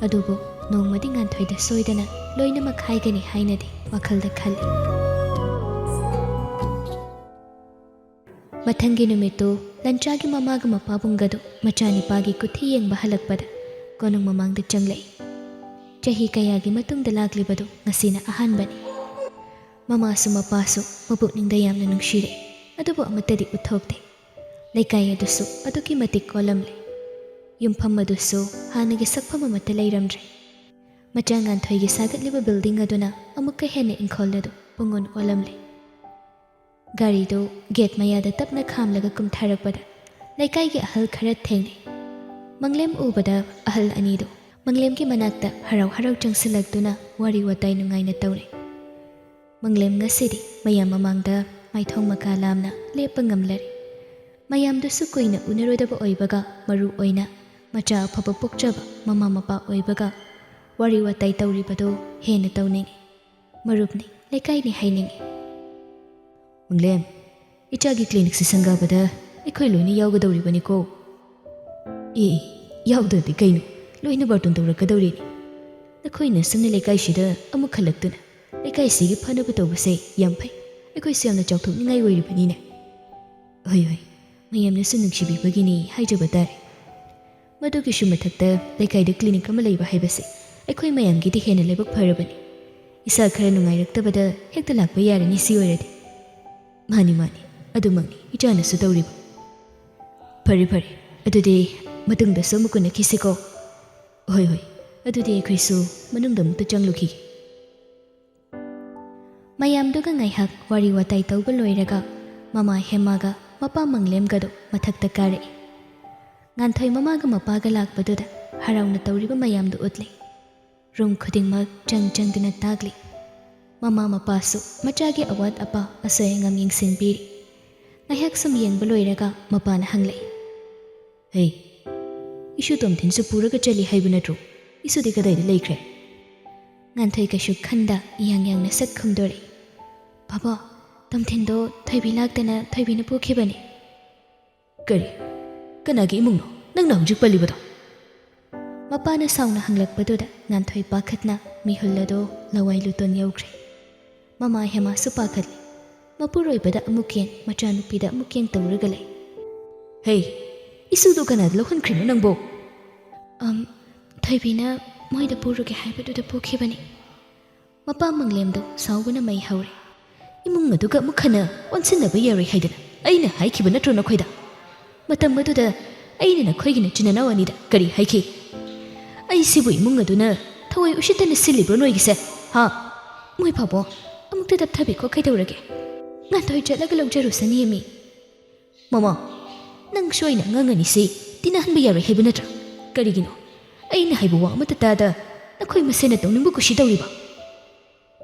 ꯑꯗꯨꯕꯨ ꯅꯣꯡꯃꯗꯤ ꯉꯥꯟꯊꯣꯏꯗ ꯁꯣꯏꯗꯅ ꯂꯣꯏꯅꯃꯛ ꯍꯥꯏꯒꯅꯤ ꯍꯥꯏꯅꯗꯤ ꯋꯥꯈꯜꯗ ꯈꯜꯂꯤ꯫ ꯃꯊꯪꯒꯤ ꯅꯨꯃꯤꯠꯇꯨ ꯂꯟꯆꯥꯒꯤ ꯃꯃꯥꯒ ꯃꯄꯥꯕꯨꯡꯒꯗꯨ ꯃꯆꯥꯅꯤꯄꯥꯒꯤ ꯀꯨꯊꯤ ꯌꯦꯡꯕ ꯍꯜꯂꯛꯄꯗ ꯀꯣꯅꯨꯡ ꯃꯃꯥꯡꯗ ꯆꯪꯂꯛꯏ꯫ ꯆꯍꯤ ꯀꯌꯥꯒꯤ ꯃꯇꯨꯡꯗ ꯂꯥꯛꯂꯤꯕꯗꯨ ꯉꯁꯤꯅ ꯑꯍꯥꯟꯕꯅꯤ꯫ ꯃꯃꯥꯁꯨ ꯃꯄꯥꯁꯨ ꯃꯄꯨꯛꯅꯤꯡꯗ ꯌꯥꯝꯅ ꯅꯨꯡꯁꯤꯔꯛꯏ, ꯑꯗꯨꯕꯨ ꯑꯃꯠꯇꯗꯤ ꯎꯠꯊꯣꯛꯇꯦ꯫ ꯂꯩꯀꯥꯏ ꯑꯗꯨꯁꯨ ꯑꯗꯨꯛꯀꯤ ꯃꯇꯤꯛ ꯑꯣꯜꯂꯝꯂꯦ꯫ ꯌꯨꯝꯐꯝ ꯑꯗꯨꯁꯨ ꯍꯥꯟꯅꯒꯤ ꯁꯛꯐꯝ ꯑꯃꯠꯇ ꯂꯩꯔꯝꯗ꯭ꯔꯦ꯫ ꯃꯆꯥ ꯉꯥꯟꯊꯣꯏꯒꯤ ꯁꯥꯒꯠꯂꯤꯕ building ꯑꯗꯨꯅ ꯑꯃꯨꯛꯀ ꯍꯦꯟꯅ ꯏꯪꯈꯣꯜ ꯑꯗꯨ ꯄꯨꯡꯑꯣꯟ ꯑꯣꯜꯂꯝꯂꯦ꯫ ꯒꯥꯔꯤꯗꯨ gate ꯃꯌꯥꯗ ꯇꯞꯅ ꯈꯥꯝꯂꯒ ꯀꯨꯝꯊꯔꯛꯄꯗ ꯂꯩꯀꯥꯏꯒꯤ ꯑꯍꯜ ꯈꯔ ꯊꯦꯡꯅꯩ꯫ ꯃꯪꯂꯦꯝ ꯎꯕꯗ ꯑꯍꯜ ꯑꯅꯤꯗꯨ ꯃꯪꯂꯦꯝꯒꯤ ꯃꯅꯥꯛꯇ ꯍꯔꯥꯎ ꯍꯔꯥꯎ ꯆꯪꯁꯤꯜꯂꯛꯇꯨꯅ ꯋꯥꯔꯤ ꯋꯥꯇꯥꯏ ꯅꯨꯡꯉꯥꯏꯅ ꯇꯧꯔꯦ꯫ ꯃꯪꯂꯦꯝ ꯉꯁꯤꯗꯤ ꯃꯌꯥꯝ ꯃꯃꯥꯡꯗ ꯃꯥꯏꯊꯣꯡ ꯃꯀꯥ ꯂꯥꯝꯅ ꯂꯦꯞꯄ ꯉꯝꯂꯔꯦ꯫ ꯃꯌꯥꯝꯗꯨꯁꯨ ꯀꯨꯏꯅ ꯎꯅꯔꯨꯗꯕ ꯑꯣꯏꯕꯒ, ꯃꯔꯨ ꯑꯣꯏꯅ ꯃꯆꯥ ꯑꯐꯕ ꯄꯣꯛꯆꯕ ꯃꯃꯥ ꯃꯄꯥ ꯑꯣꯏꯕꯒ ꯋꯥꯔꯤ ꯋꯥꯇꯥꯏ ꯇꯧꯔꯤꯕꯗꯨ ꯍꯦꯟꯅ ꯇꯧꯅꯤꯡꯏ꯫ ꯃꯔꯨꯞꯅꯤ, ꯂꯩꯀꯥꯏꯅꯤ ꯍꯥꯏꯅꯤꯡꯏ꯫ ꯃꯪꯂꯦꯝ, ꯏꯆꯥꯒꯤ ꯀ꯭ꯂꯤꯅꯤꯛꯁꯤ ꯁꯪꯒꯥꯕꯗ ꯑꯩꯈꯣꯏ ꯂꯣꯏꯅ ꯌꯥꯎꯒꯗꯧꯔꯤꯕꯅꯤꯀꯣ꯫ ꯑꯦ, ꯑꯦ, ꯌꯥꯎꯗ꯭ꯔꯗꯤ ꯀꯩꯅꯣ? ꯂꯣꯏꯅ ꯕꯥꯔꯇꯣꯟ ꯇꯧꯔꯛꯀꯗꯧꯔꯤꯅꯤ꯫ ꯅꯈꯣꯏꯅ ꯁꯨꯝꯅ ꯂꯩꯀꯥꯏꯁꯤꯗ ꯑꯃꯨꯛ ꯈꯜꯂꯛꯇꯨꯅ ꯂꯩꯀꯥꯏꯁꯤꯒꯤ ꯐꯅꯕ ꯇꯧꯕꯁꯦ ꯌꯥꯝ ꯐꯩ꯫ ꯑꯩꯈꯣꯏꯁꯨ ꯌꯥꯝꯅ ꯆꯥꯎꯊꯣꯛꯅꯤꯡꯉꯥꯏ ꯑꯣꯏꯔꯤꯕꯅꯤꯅꯦ꯫ ꯍꯣꯏ, ꯍꯣꯏ, ꯃꯌꯥꯝꯅꯁꯨ ꯅꯨꯡꯁꯤꯕꯤꯕꯒꯤꯅꯤ ꯍꯥꯏꯖꯕ ꯇꯥꯔꯦ꯫ ꯃꯗꯨꯒꯤꯁꯨ ꯃꯊꯛꯇ ꯂꯩꯀꯥꯏꯗ ꯀ꯭ꯂꯤꯅꯤꯛ ꯑꯃ ꯂꯩꯕ ꯍꯥꯏꯕꯁꯦ ꯑꯩꯈꯣꯏ ꯃꯌꯥꯝꯒꯤꯗꯤ ꯍꯦꯟꯅ ꯂꯥꯏꯕꯛ ꯐꯔꯕꯅꯤ꯫ ꯏꯁꯥ ꯈꯔ ꯅꯨꯡꯉꯥꯏꯔꯛꯇꯕꯗ ꯍꯦꯛꯇ ꯂꯥꯛꯄ ꯌꯥꯔꯅꯤ ꯁꯤ ꯑꯣꯏꯔꯗꯤ꯫ ꯃꯥꯅꯤ, ꯃꯥꯅꯤ, ꯑꯗꯨꯃꯛꯅꯤ ꯏꯆꯥꯅꯁꯨ ꯇꯧꯔꯤꯕ꯫ ꯐꯔꯦ, ꯐꯔꯦ, ꯑꯗꯨꯗꯤ ꯃꯇꯨꯡꯗꯁꯨ ꯑꯃꯨꯛ ꯎꯅꯈꯤꯁꯤꯀꯣ꯫ ꯍꯣꯏ, ꯍꯣꯏ, ꯑꯗꯨꯗꯤ ꯑꯩꯈꯣꯏꯁꯨ ꯃꯅꯨꯡꯗ ꯑꯃꯨꯛꯇ ꯆꯪꯂꯨꯈꯤꯒꯦ꯫ ꯃꯌꯥꯝꯗꯨꯒ ꯉꯥꯏꯍꯥꯛ ꯋꯥꯔꯤ ꯋꯥꯇꯥꯏ ꯇꯧꯕ ꯂꯣꯏꯔꯒ ꯃꯃꯥ ꯍꯦꯃꯥꯒ ꯃꯄꯥ ꯃꯪꯂꯦꯝꯒꯗꯣ ꯃꯊꯛꯇ ꯀꯥꯔꯛꯏ꯫ ꯉꯥꯟꯊꯣꯏ ꯃꯃꯥꯒ ꯃꯄꯥꯒ ꯂꯥꯛꯄꯗꯨꯗ ꯍꯔꯥꯎꯅ ꯇꯧꯔꯤꯕ ꯃꯌꯥꯝꯗꯨ ꯎꯠꯂꯤ꯫ ꯔꯨꯝ ꯈꯨꯗꯤꯡꯃꯛ ꯆꯪ ꯆꯪꯗꯨꯅ ꯇꯥꯛꯂꯤ꯫ ꯃꯃꯥ ꯃꯄꯥꯁꯨ ꯃꯆꯥꯒꯤ ꯑꯋꯥꯠ ꯑꯄꯥ ꯑꯁꯣꯏ ꯑꯉꯥꯝ ꯌꯦꯡꯁꯤꯟꯕꯤꯔꯤ꯫ ꯉꯥꯏꯍꯥꯛ ꯁꯨꯝ ꯌꯦꯡꯕ ꯂꯣꯏꯔꯒ ꯃꯄꯥꯅ ꯍꯪꯂꯛꯏ, "ꯍꯦ, ꯏꯁꯨ ꯇꯣꯝꯊꯤꯟꯁꯨ ꯄꯨꯔꯒ ꯆꯠꯂꯤ ꯍꯥꯏꯕ ꯅꯠꯇ꯭ꯔꯣ? ꯏꯁꯨꯗꯤ ꯀꯗꯥꯏꯗ ꯂꯩꯈ꯭ꯔꯦ?" ꯉꯥꯟꯊꯣꯏ ꯀꯩꯁꯨ ꯈꯟꯗ ꯏꯌꯥꯡ ꯌꯥꯡꯅ ꯁꯠ ꯈꯨꯝꯗꯣꯔꯛꯏ, "ꯕꯥꯕꯥ, ꯇꯣꯝꯊꯤꯟꯗꯣ ꯊꯣꯏꯕꯤ ꯂꯥꯛꯇꯅ ꯊꯣꯏꯕꯤꯅ ꯄꯨꯈꯤꯕꯅꯤ꯫" "ꯀꯔꯤ? ꯀꯅꯥꯒꯤ ꯏꯃꯨꯡꯅꯣ ꯅꯪꯅ ꯍꯧꯖꯤꯛ ꯄꯜꯂꯤꯕꯗꯣ?" ꯃꯄꯥꯅ ꯁꯥꯎꯅ ꯍꯪꯂꯛꯄꯗꯨꯗ ꯉꯥꯟꯊꯣꯏ ꯄꯥꯈꯠꯅ ꯃꯤꯍꯨꯜ ꯑꯗꯨ ꯂꯋꯥꯏ ꯂꯨꯇꯣꯟ ꯌꯧꯈ꯭ꯔꯦ꯫ ꯃꯃꯥ ꯍꯦꯃꯥꯁꯨ ꯄꯥꯈꯠꯂꯤ꯫ ꯃꯄꯨꯔꯣꯏꯕꯗ ꯑꯃꯨꯛ ꯌꯦꯡ, ꯃꯆꯥꯅꯨꯄꯤꯗ ꯑꯃꯨꯛ ꯌꯦꯡ ꯇꯧꯔꯒ ꯂꯩ꯫ "ꯍꯦ, ꯏꯁꯨꯗꯣ ꯀꯅꯥꯗ ꯂꯧꯍꯟꯈ꯭ꯔꯤꯅꯣ ꯅꯪꯕꯣ?" "ꯑꯝ, ꯊꯣꯏꯕꯤꯅ ꯃꯣꯏꯗ ꯄꯨꯔꯨꯒꯦ ꯍꯥꯏꯕꯗꯨꯗ ꯄꯨꯈꯤꯕꯅꯤ꯫" ꯃꯄꯥ ꯃꯪꯂꯦꯝꯗꯣ ꯁꯥꯎꯕꯅ ꯃꯩ ꯍꯧꯔꯦ꯫ "ꯏꯃꯨꯡ ꯑꯗꯨꯒ ꯑꯃꯨꯛ ꯍꯟꯅ ꯑꯣꯟꯁꯤꯟꯅꯕ ꯌꯥꯔꯣꯏ ꯍꯥꯏꯗꯅ ꯑꯩꯅ ꯍꯥꯏꯈꯤꯕ ꯅꯠꯇ꯭ꯔꯣ ꯅꯈꯣꯏꯗ? ꯃꯇꯝ ꯑꯗꯨꯗ ꯑꯩꯅ ꯅꯈꯣꯏꯒꯤ ꯅꯆꯤꯟ ꯅꯅꯥꯎ ꯑꯅꯤꯗ ꯀꯔꯤ ꯍꯥꯏꯈꯤ? ꯑꯩꯁꯤꯕꯨ ꯏꯃꯨꯡ ꯑꯗꯨꯅ ꯊꯋꯥꯏ ꯎꯁꯤꯠꯇꯅ ꯁꯤꯜꯂꯤꯕ꯭ꯔꯣ ꯅꯣꯏꯒꯤꯁꯦ? ꯍꯥ? ꯃꯣꯏ ꯐꯥꯎꯕ ꯑꯃꯨꯛꯇ ꯇꯞꯊꯕꯤꯈꯣ ꯀꯩꯗꯧꯔꯒꯦ? ꯉꯥꯟꯊꯣꯏ ꯆꯠꯂꯒ ꯂꯧꯖꯔꯨꯁꯅꯤ ꯃꯤ꯫" "ꯃꯃꯥ, ꯅꯪꯁꯨ ꯑꯩꯅ ꯑꯉꯥꯡ ꯑꯅꯤꯁꯤ ꯇꯤꯟꯅꯍꯟꯕ ꯌꯥꯔꯣꯏ ꯍꯥꯏꯕ ꯅꯠꯇ꯭ꯔꯥ? ꯀꯔꯤꯒꯤꯅꯣ? ꯑꯩꯅ ꯍꯥꯏꯕ ꯋꯥ ꯑꯃꯠꯇ ꯇꯥꯗ ꯅꯈꯣꯏ ꯃꯁꯦꯟꯅ ꯇꯧꯅꯤꯡꯕ ꯀꯨꯁꯤ ꯇꯧꯔꯤꯕ?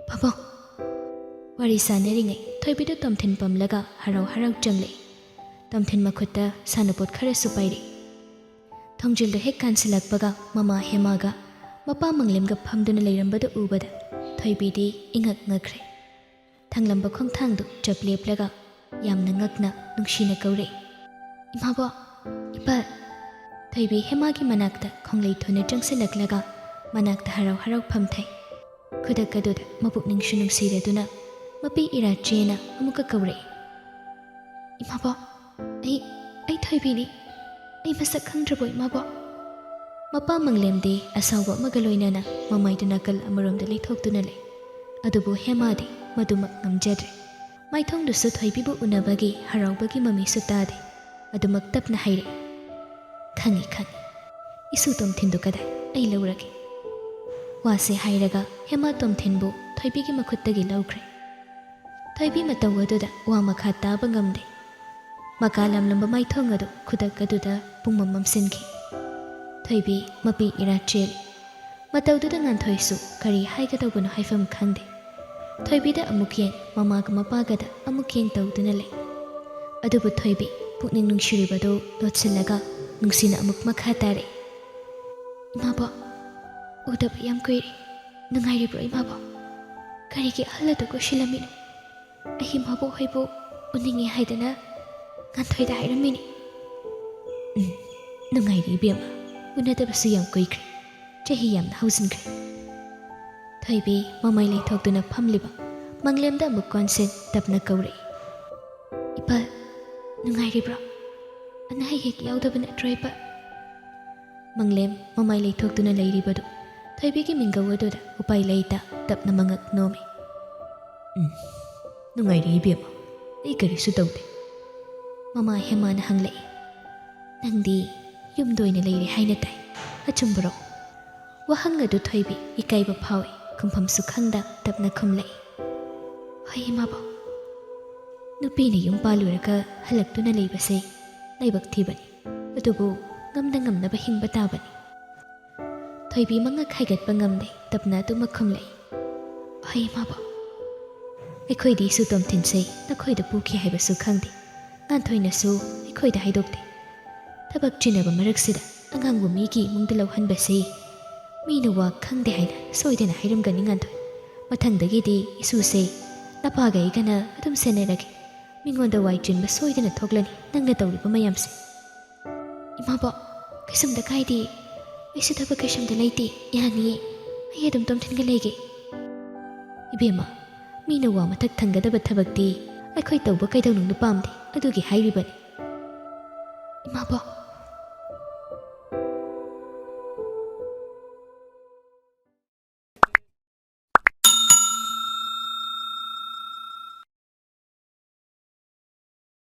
ꯄꯥꯕꯨꯡ꯫ ꯋꯥꯔꯤ ꯁꯥꯟꯅꯔꯤꯉꯩ ꯊꯣꯏꯕꯤꯗꯨ ꯇꯣꯝꯊꯤꯟ ꯄꯝꯂꯒ ꯍꯔꯥꯎ ꯍꯔꯥꯎ ꯆꯪꯂꯛꯏ꯫ ꯇꯣꯝꯊꯤꯟ ꯃꯈꯨꯠꯇ ꯁꯥꯟꯅꯄꯣꯠ ꯈꯔꯁꯨ ꯄꯥꯏꯔꯛꯏ꯫ ꯊꯣꯡꯖꯤꯜꯗꯨ ꯍꯦꯛ ꯀꯥꯟꯁꯤꯜꯂꯛꯄꯒ ꯃꯃꯥ ꯍꯦꯃꯥꯒ ꯃꯄꯥ ꯃꯪꯂꯦꯝꯒ ꯐꯝꯗꯨꯅ ꯂꯩꯔꯝꯕꯗꯨ ꯎꯕꯗ ꯊꯣꯏꯕꯤꯗꯤ ꯏꯉꯛ ꯉꯛꯈ꯭ꯔꯦ꯫ ꯊꯪꯂꯝꯕ ꯈꯣꯡꯊꯥꯡꯗꯨ ꯆꯞ ꯂꯦꯞꯂꯒ ꯌꯥꯝꯅ ꯉꯛꯅ ꯅꯨꯡꯁꯤꯅ ꯀꯧꯔꯛꯏ, "ꯏꯃꯥꯕꯣꯛ, ꯏꯄꯥ!" ꯊꯣꯏꯕꯤ ꯍꯦꯃꯥꯒꯤ ꯃꯅꯥꯛꯇ ꯈꯣꯡꯂꯩ ꯊꯨꯅ ꯆꯪꯁꯤꯜꯂꯛꯂꯒ ꯃꯅꯥꯛꯇ ꯍꯔꯥꯎ ꯍꯔꯥꯎ ꯐꯝꯊꯩ꯫ ꯈꯨꯗꯛ ꯑꯗꯨꯗ ꯃꯄꯨꯛꯅꯤꯡꯁꯨ ꯅꯨꯡꯁꯤꯔꯗꯨꯅ ꯃꯄꯤ ꯏꯔꯥ ꯆꯦꯅ ꯑꯃꯨꯛꯀ ꯀꯧꯔꯛꯏ, "ꯏꯃꯥꯕꯣꯛ, ꯑꯩ, ꯑꯩ ꯊꯣꯏꯕꯤꯅꯤ꯫ ꯑꯩ ꯃꯁꯛ ꯈꯪꯗ꯭ꯔꯕꯣ, ꯏꯃꯥꯕꯣꯛ?" ꯃꯄꯥ ꯃꯪꯂꯦꯝꯗꯤ ꯑꯁꯥꯎꯕ ꯑꯃꯒ ꯂꯣꯏꯅꯅ ꯃꯃꯥꯏꯗꯨ ꯅꯥꯀꯜ ꯑꯃꯔꯣꯝꯗ ꯂꯩꯊꯣꯛꯇꯨꯅ ꯂꯩ꯫ ꯑꯗꯨꯕꯨ ꯍꯦꯃꯥꯗꯤ ꯃꯗꯨꯃꯛ ꯉꯝꯖꯗ꯭ꯔꯦ꯫ ꯃꯥꯏꯊꯣꯡꯗꯨꯁꯨ ꯊꯣꯏꯕꯤꯕꯨ ꯎꯅꯕꯒꯤ ꯍꯔꯥꯎꯕꯒꯤ ꯃꯃꯤꯁꯨ ꯇꯥꯗꯦ꯫ ꯑꯗꯨꯃꯛ ꯇꯞꯅ ꯍꯥꯏꯔꯛꯏ, "ꯈꯪꯉꯤ, ꯈꯪꯉꯤ꯫ ꯏꯁꯨ ꯇꯣꯝꯊꯤꯟꯗꯨ ꯀꯗꯥꯏ? ꯑꯩ ꯂꯧꯔꯒꯦ꯫" ꯋꯥꯁꯦ ꯍꯥꯏꯔꯒ ꯍꯦꯃꯥ ꯇꯣꯝꯊꯤꯟꯕꯨ ꯊꯣꯏꯕꯤꯒꯤ ꯃꯈꯨꯠꯇꯒꯤ ꯂꯧꯈ꯭ꯔꯦ꯫ ꯊꯣꯏꯕꯤ ꯃꯇꯧ ꯑꯗꯨꯗ ꯋꯥ ꯃꯈꯥ ꯇꯥꯕ ꯉꯝꯗꯦ꯫ ꯃꯀꯥ ꯂꯥꯝꯂꯝꯕ ꯃꯥꯏꯊꯣꯡ ꯑꯗꯨ ꯈꯨꯗꯛ ꯑꯗꯨꯗ ꯄꯨꯡꯃꯝ ꯃꯝꯁꯤꯟꯈꯤ꯫ ꯊꯣꯏꯕꯤ ꯃꯄꯤ ꯏꯔꯥ ꯆꯦꯜꯂꯤ꯫ ꯃꯇꯧꯗꯨꯗ ꯉꯥꯟꯊꯣꯏꯁꯨ ꯀꯔꯤ ꯍꯥꯏꯒꯗꯧꯕꯅꯣ ꯍꯥꯏꯐꯝ ꯈꯪꯗꯦ꯫ ꯊꯣꯏꯕꯤꯗ ꯑꯃꯨꯛ ꯌꯦꯡ, ꯃꯃꯥꯒ ꯃꯄꯥꯒꯗ ꯑꯃꯨꯛ ꯌꯦꯡ ꯇꯧꯗꯨꯅ ꯂꯩ꯫ ꯑꯗꯨꯕꯨ ꯊꯣꯏꯕꯤ ꯄꯨꯛꯅꯤꯡ ꯅꯨꯡꯁꯤꯔꯤꯕꯗꯨ ꯂꯣꯠꯁꯤꯜꯂꯒ ꯅꯨꯡꯁꯤꯅ ꯑꯃꯨꯛ ꯃꯈꯥ ꯇꯥꯔꯛꯏ, "ꯏꯃꯥꯕꯣꯛ, ꯎꯗꯕ ꯌꯥꯝ ꯀꯨꯏꯔꯦ꯫ ꯅꯨꯡꯉꯥꯏꯔꯤꯕ꯭ꯔꯣ, ꯏꯃꯥꯕꯣꯛ? ꯀꯔꯤꯒꯤ ꯑꯍꯜ ꯑꯗꯨ ꯀꯣꯏꯁꯤꯜꯂꯝꯃꯤꯅꯣ? ꯑꯩ ꯏꯃꯥꯕꯣꯛ ꯍꯣꯏꯕꯨ ꯎꯅꯤꯡꯉꯤ ꯍꯥꯏꯗꯅ ꯉꯥꯟꯊꯣꯏꯗ ꯍꯥꯏꯔꯝꯃꯤꯅꯤ꯫" "ꯎꯝ, ꯅꯨꯡꯉꯥꯏꯔꯤ ꯏꯕꯦꯝꯃ, ꯎꯅꯗꯕꯁꯨ ꯌꯥꯝ ꯀꯨꯏꯈ꯭ꯔꯦ, ꯆꯍꯤ ꯌꯥꯝꯅ ꯍꯧꯖꯤꯟꯈ꯭ꯔꯦ꯫" ꯊꯣꯏꯕꯤ ꯃꯃꯥꯏ ꯂꯩꯊꯣꯛꯇꯨꯅ ꯐꯝꯂꯤꯕ ꯃꯪꯂꯦꯝꯗ ꯑꯃꯨꯛ ꯀꯣꯟꯁꯦꯟ ꯇꯞꯅ ꯀꯧꯔꯛꯏ, "ꯏꯄꯥ, ꯅꯨꯡꯉꯥꯏꯔꯤꯕ꯭ꯔꯣ? ꯑꯅꯥ ꯑꯌꯦꯛ ꯌꯥꯎꯗꯕ ꯅꯠꯇ꯭ꯔꯣ, ꯏꯄꯥ?" ꯃꯪꯂꯦꯝ ꯃꯃꯥꯏ ꯂꯩꯊꯣꯛꯇꯨꯅ ꯂꯩꯔꯤꯕꯗꯨ ꯊꯣꯏꯕꯤꯒꯤ ꯃꯤꯡꯒꯧ ꯑꯗꯨꯗ ꯎꯄꯥꯏ ꯂꯩꯇ ꯇꯞꯅ ꯃꯉꯛ ꯅꯣꯝꯃꯤ꯫ "ꯎꯝ, ꯅꯨꯡꯉꯥꯏꯔꯤ ꯏꯕꯦꯝꯃ, ꯑꯩ ꯀꯔꯤꯁꯨ ꯇꯧꯗꯦ꯫" ꯃꯃꯥ ꯍꯦꯃꯥꯅ ꯍꯪꯂꯛꯏ, "ꯅꯪꯗꯤ ꯌꯨꯝꯗ ꯑꯣꯏꯅ ꯂꯩꯔꯦ ꯍꯥꯏꯅ ꯇꯥꯏ, ꯑꯆꯨꯝꯕꯔꯣ?" ꯋꯥꯍꯪ ꯑꯗꯨ ꯊꯣꯏꯕꯤ ꯏꯀꯥꯏꯕ ꯐꯥꯎꯏ, ꯈꯨꯝꯐꯝꯁꯨ ꯈꯪꯗ ꯇꯞꯅ ꯈꯨꯝꯂꯛꯏ, "ꯍꯣꯏ ꯏꯃꯥꯕꯣꯛ, ꯅꯨꯄꯤꯅ ꯌꯨꯝ ꯄꯥꯜꯂꯨꯔꯒ ꯍꯜꯂꯛꯇꯨꯅ ꯂꯩꯕꯁꯦ ꯂꯥꯏꯕꯛ ꯊꯤꯕꯅꯤ, ꯑꯗꯨꯕꯨ ꯉꯝꯅ ꯉꯝꯅꯕ ꯍꯤꯡꯕ ꯇꯥꯕꯅꯤ꯫" ꯊꯣꯏꯕꯤꯃꯛꯅ ꯈꯥꯏꯒꯠꯄ ꯉꯝꯗꯦ, ꯇꯞꯅ ꯑꯗꯨꯃꯛ ꯈꯨꯝꯂꯛꯏ꯫ "ꯍꯣꯏ, ꯏꯃꯥꯕꯣꯛ꯫ ꯑꯩꯈꯣꯏꯗꯤ ꯏꯁꯨ ꯇꯣꯝꯊꯤꯟꯁꯦ ꯅꯈꯣꯏꯗ ꯄꯨꯈꯤ ꯍꯥꯏꯕꯁꯨ ꯈꯪꯗꯦ꯫ ꯉꯥꯟꯊꯣꯏꯅꯁꯨ ꯑꯩꯈꯣꯏꯗ ꯍꯥꯏꯗꯣꯛꯇꯦ꯫ ꯊꯕꯛ ꯆꯤꯟꯅꯕ ꯃꯔꯛꯁꯤꯗ ꯑꯉꯥꯡꯕꯨ ꯃꯤꯒꯤ ꯏꯃꯨꯡꯗ ꯂꯧꯍꯟꯕꯁꯤ ꯃꯤꯅ ꯋꯥ ꯈꯪꯗꯦ ꯍꯥꯏꯅ ꯁꯣꯏꯗꯅ ꯍꯥꯏꯔꯝꯒꯅꯤ, ꯉꯥꯟꯊꯣꯏ꯫ ꯃꯊꯪꯗꯒꯤꯗꯤ ꯏꯁꯨꯁꯦ ꯅꯄꯥꯒ ꯑꯩꯒꯅ ꯑꯗꯨꯝ ꯁꯦꯟꯅꯔꯒꯦ꯫ ꯃꯤꯉꯣꯟꯗ ꯋꯥꯏ ꯆꯤꯟꯕ ꯁꯣꯏꯗꯅ ꯊꯣꯛꯂꯅꯤ ꯅꯪꯅ ꯇꯧꯔꯤꯕ ꯃꯌꯥꯝꯁꯦ꯫" "ꯏꯃꯥꯕꯣꯛ, ꯀꯩꯁꯨꯝꯇ ꯀꯥꯏꯗꯦ꯫ ꯑꯩꯁꯨ ꯊꯕꯛ ꯀꯩꯁꯨꯝꯇ ꯂꯩꯇꯦ, ꯌꯥꯅꯤꯌꯦ꯫ ꯑꯩ ꯑꯗꯨꯝ ꯇꯣꯝꯊꯤꯟꯒ ꯂꯩꯒꯦ꯫" "ꯏꯕꯦꯝꯃ, ꯃꯤꯅ ꯋꯥ ꯃꯊꯛ ꯊꯪꯒꯗꯕ ꯊꯕꯛꯇꯤ ꯑꯩꯈꯣꯏ ꯇꯧꯕ ꯀꯩꯗꯧꯅꯨꯡꯗ ꯄꯥꯝꯗꯦ, ꯑꯗꯨꯒꯤ ꯍꯥꯏꯔꯤꯕꯅꯤ꯫" "ꯏꯃꯥꯕꯣꯛ,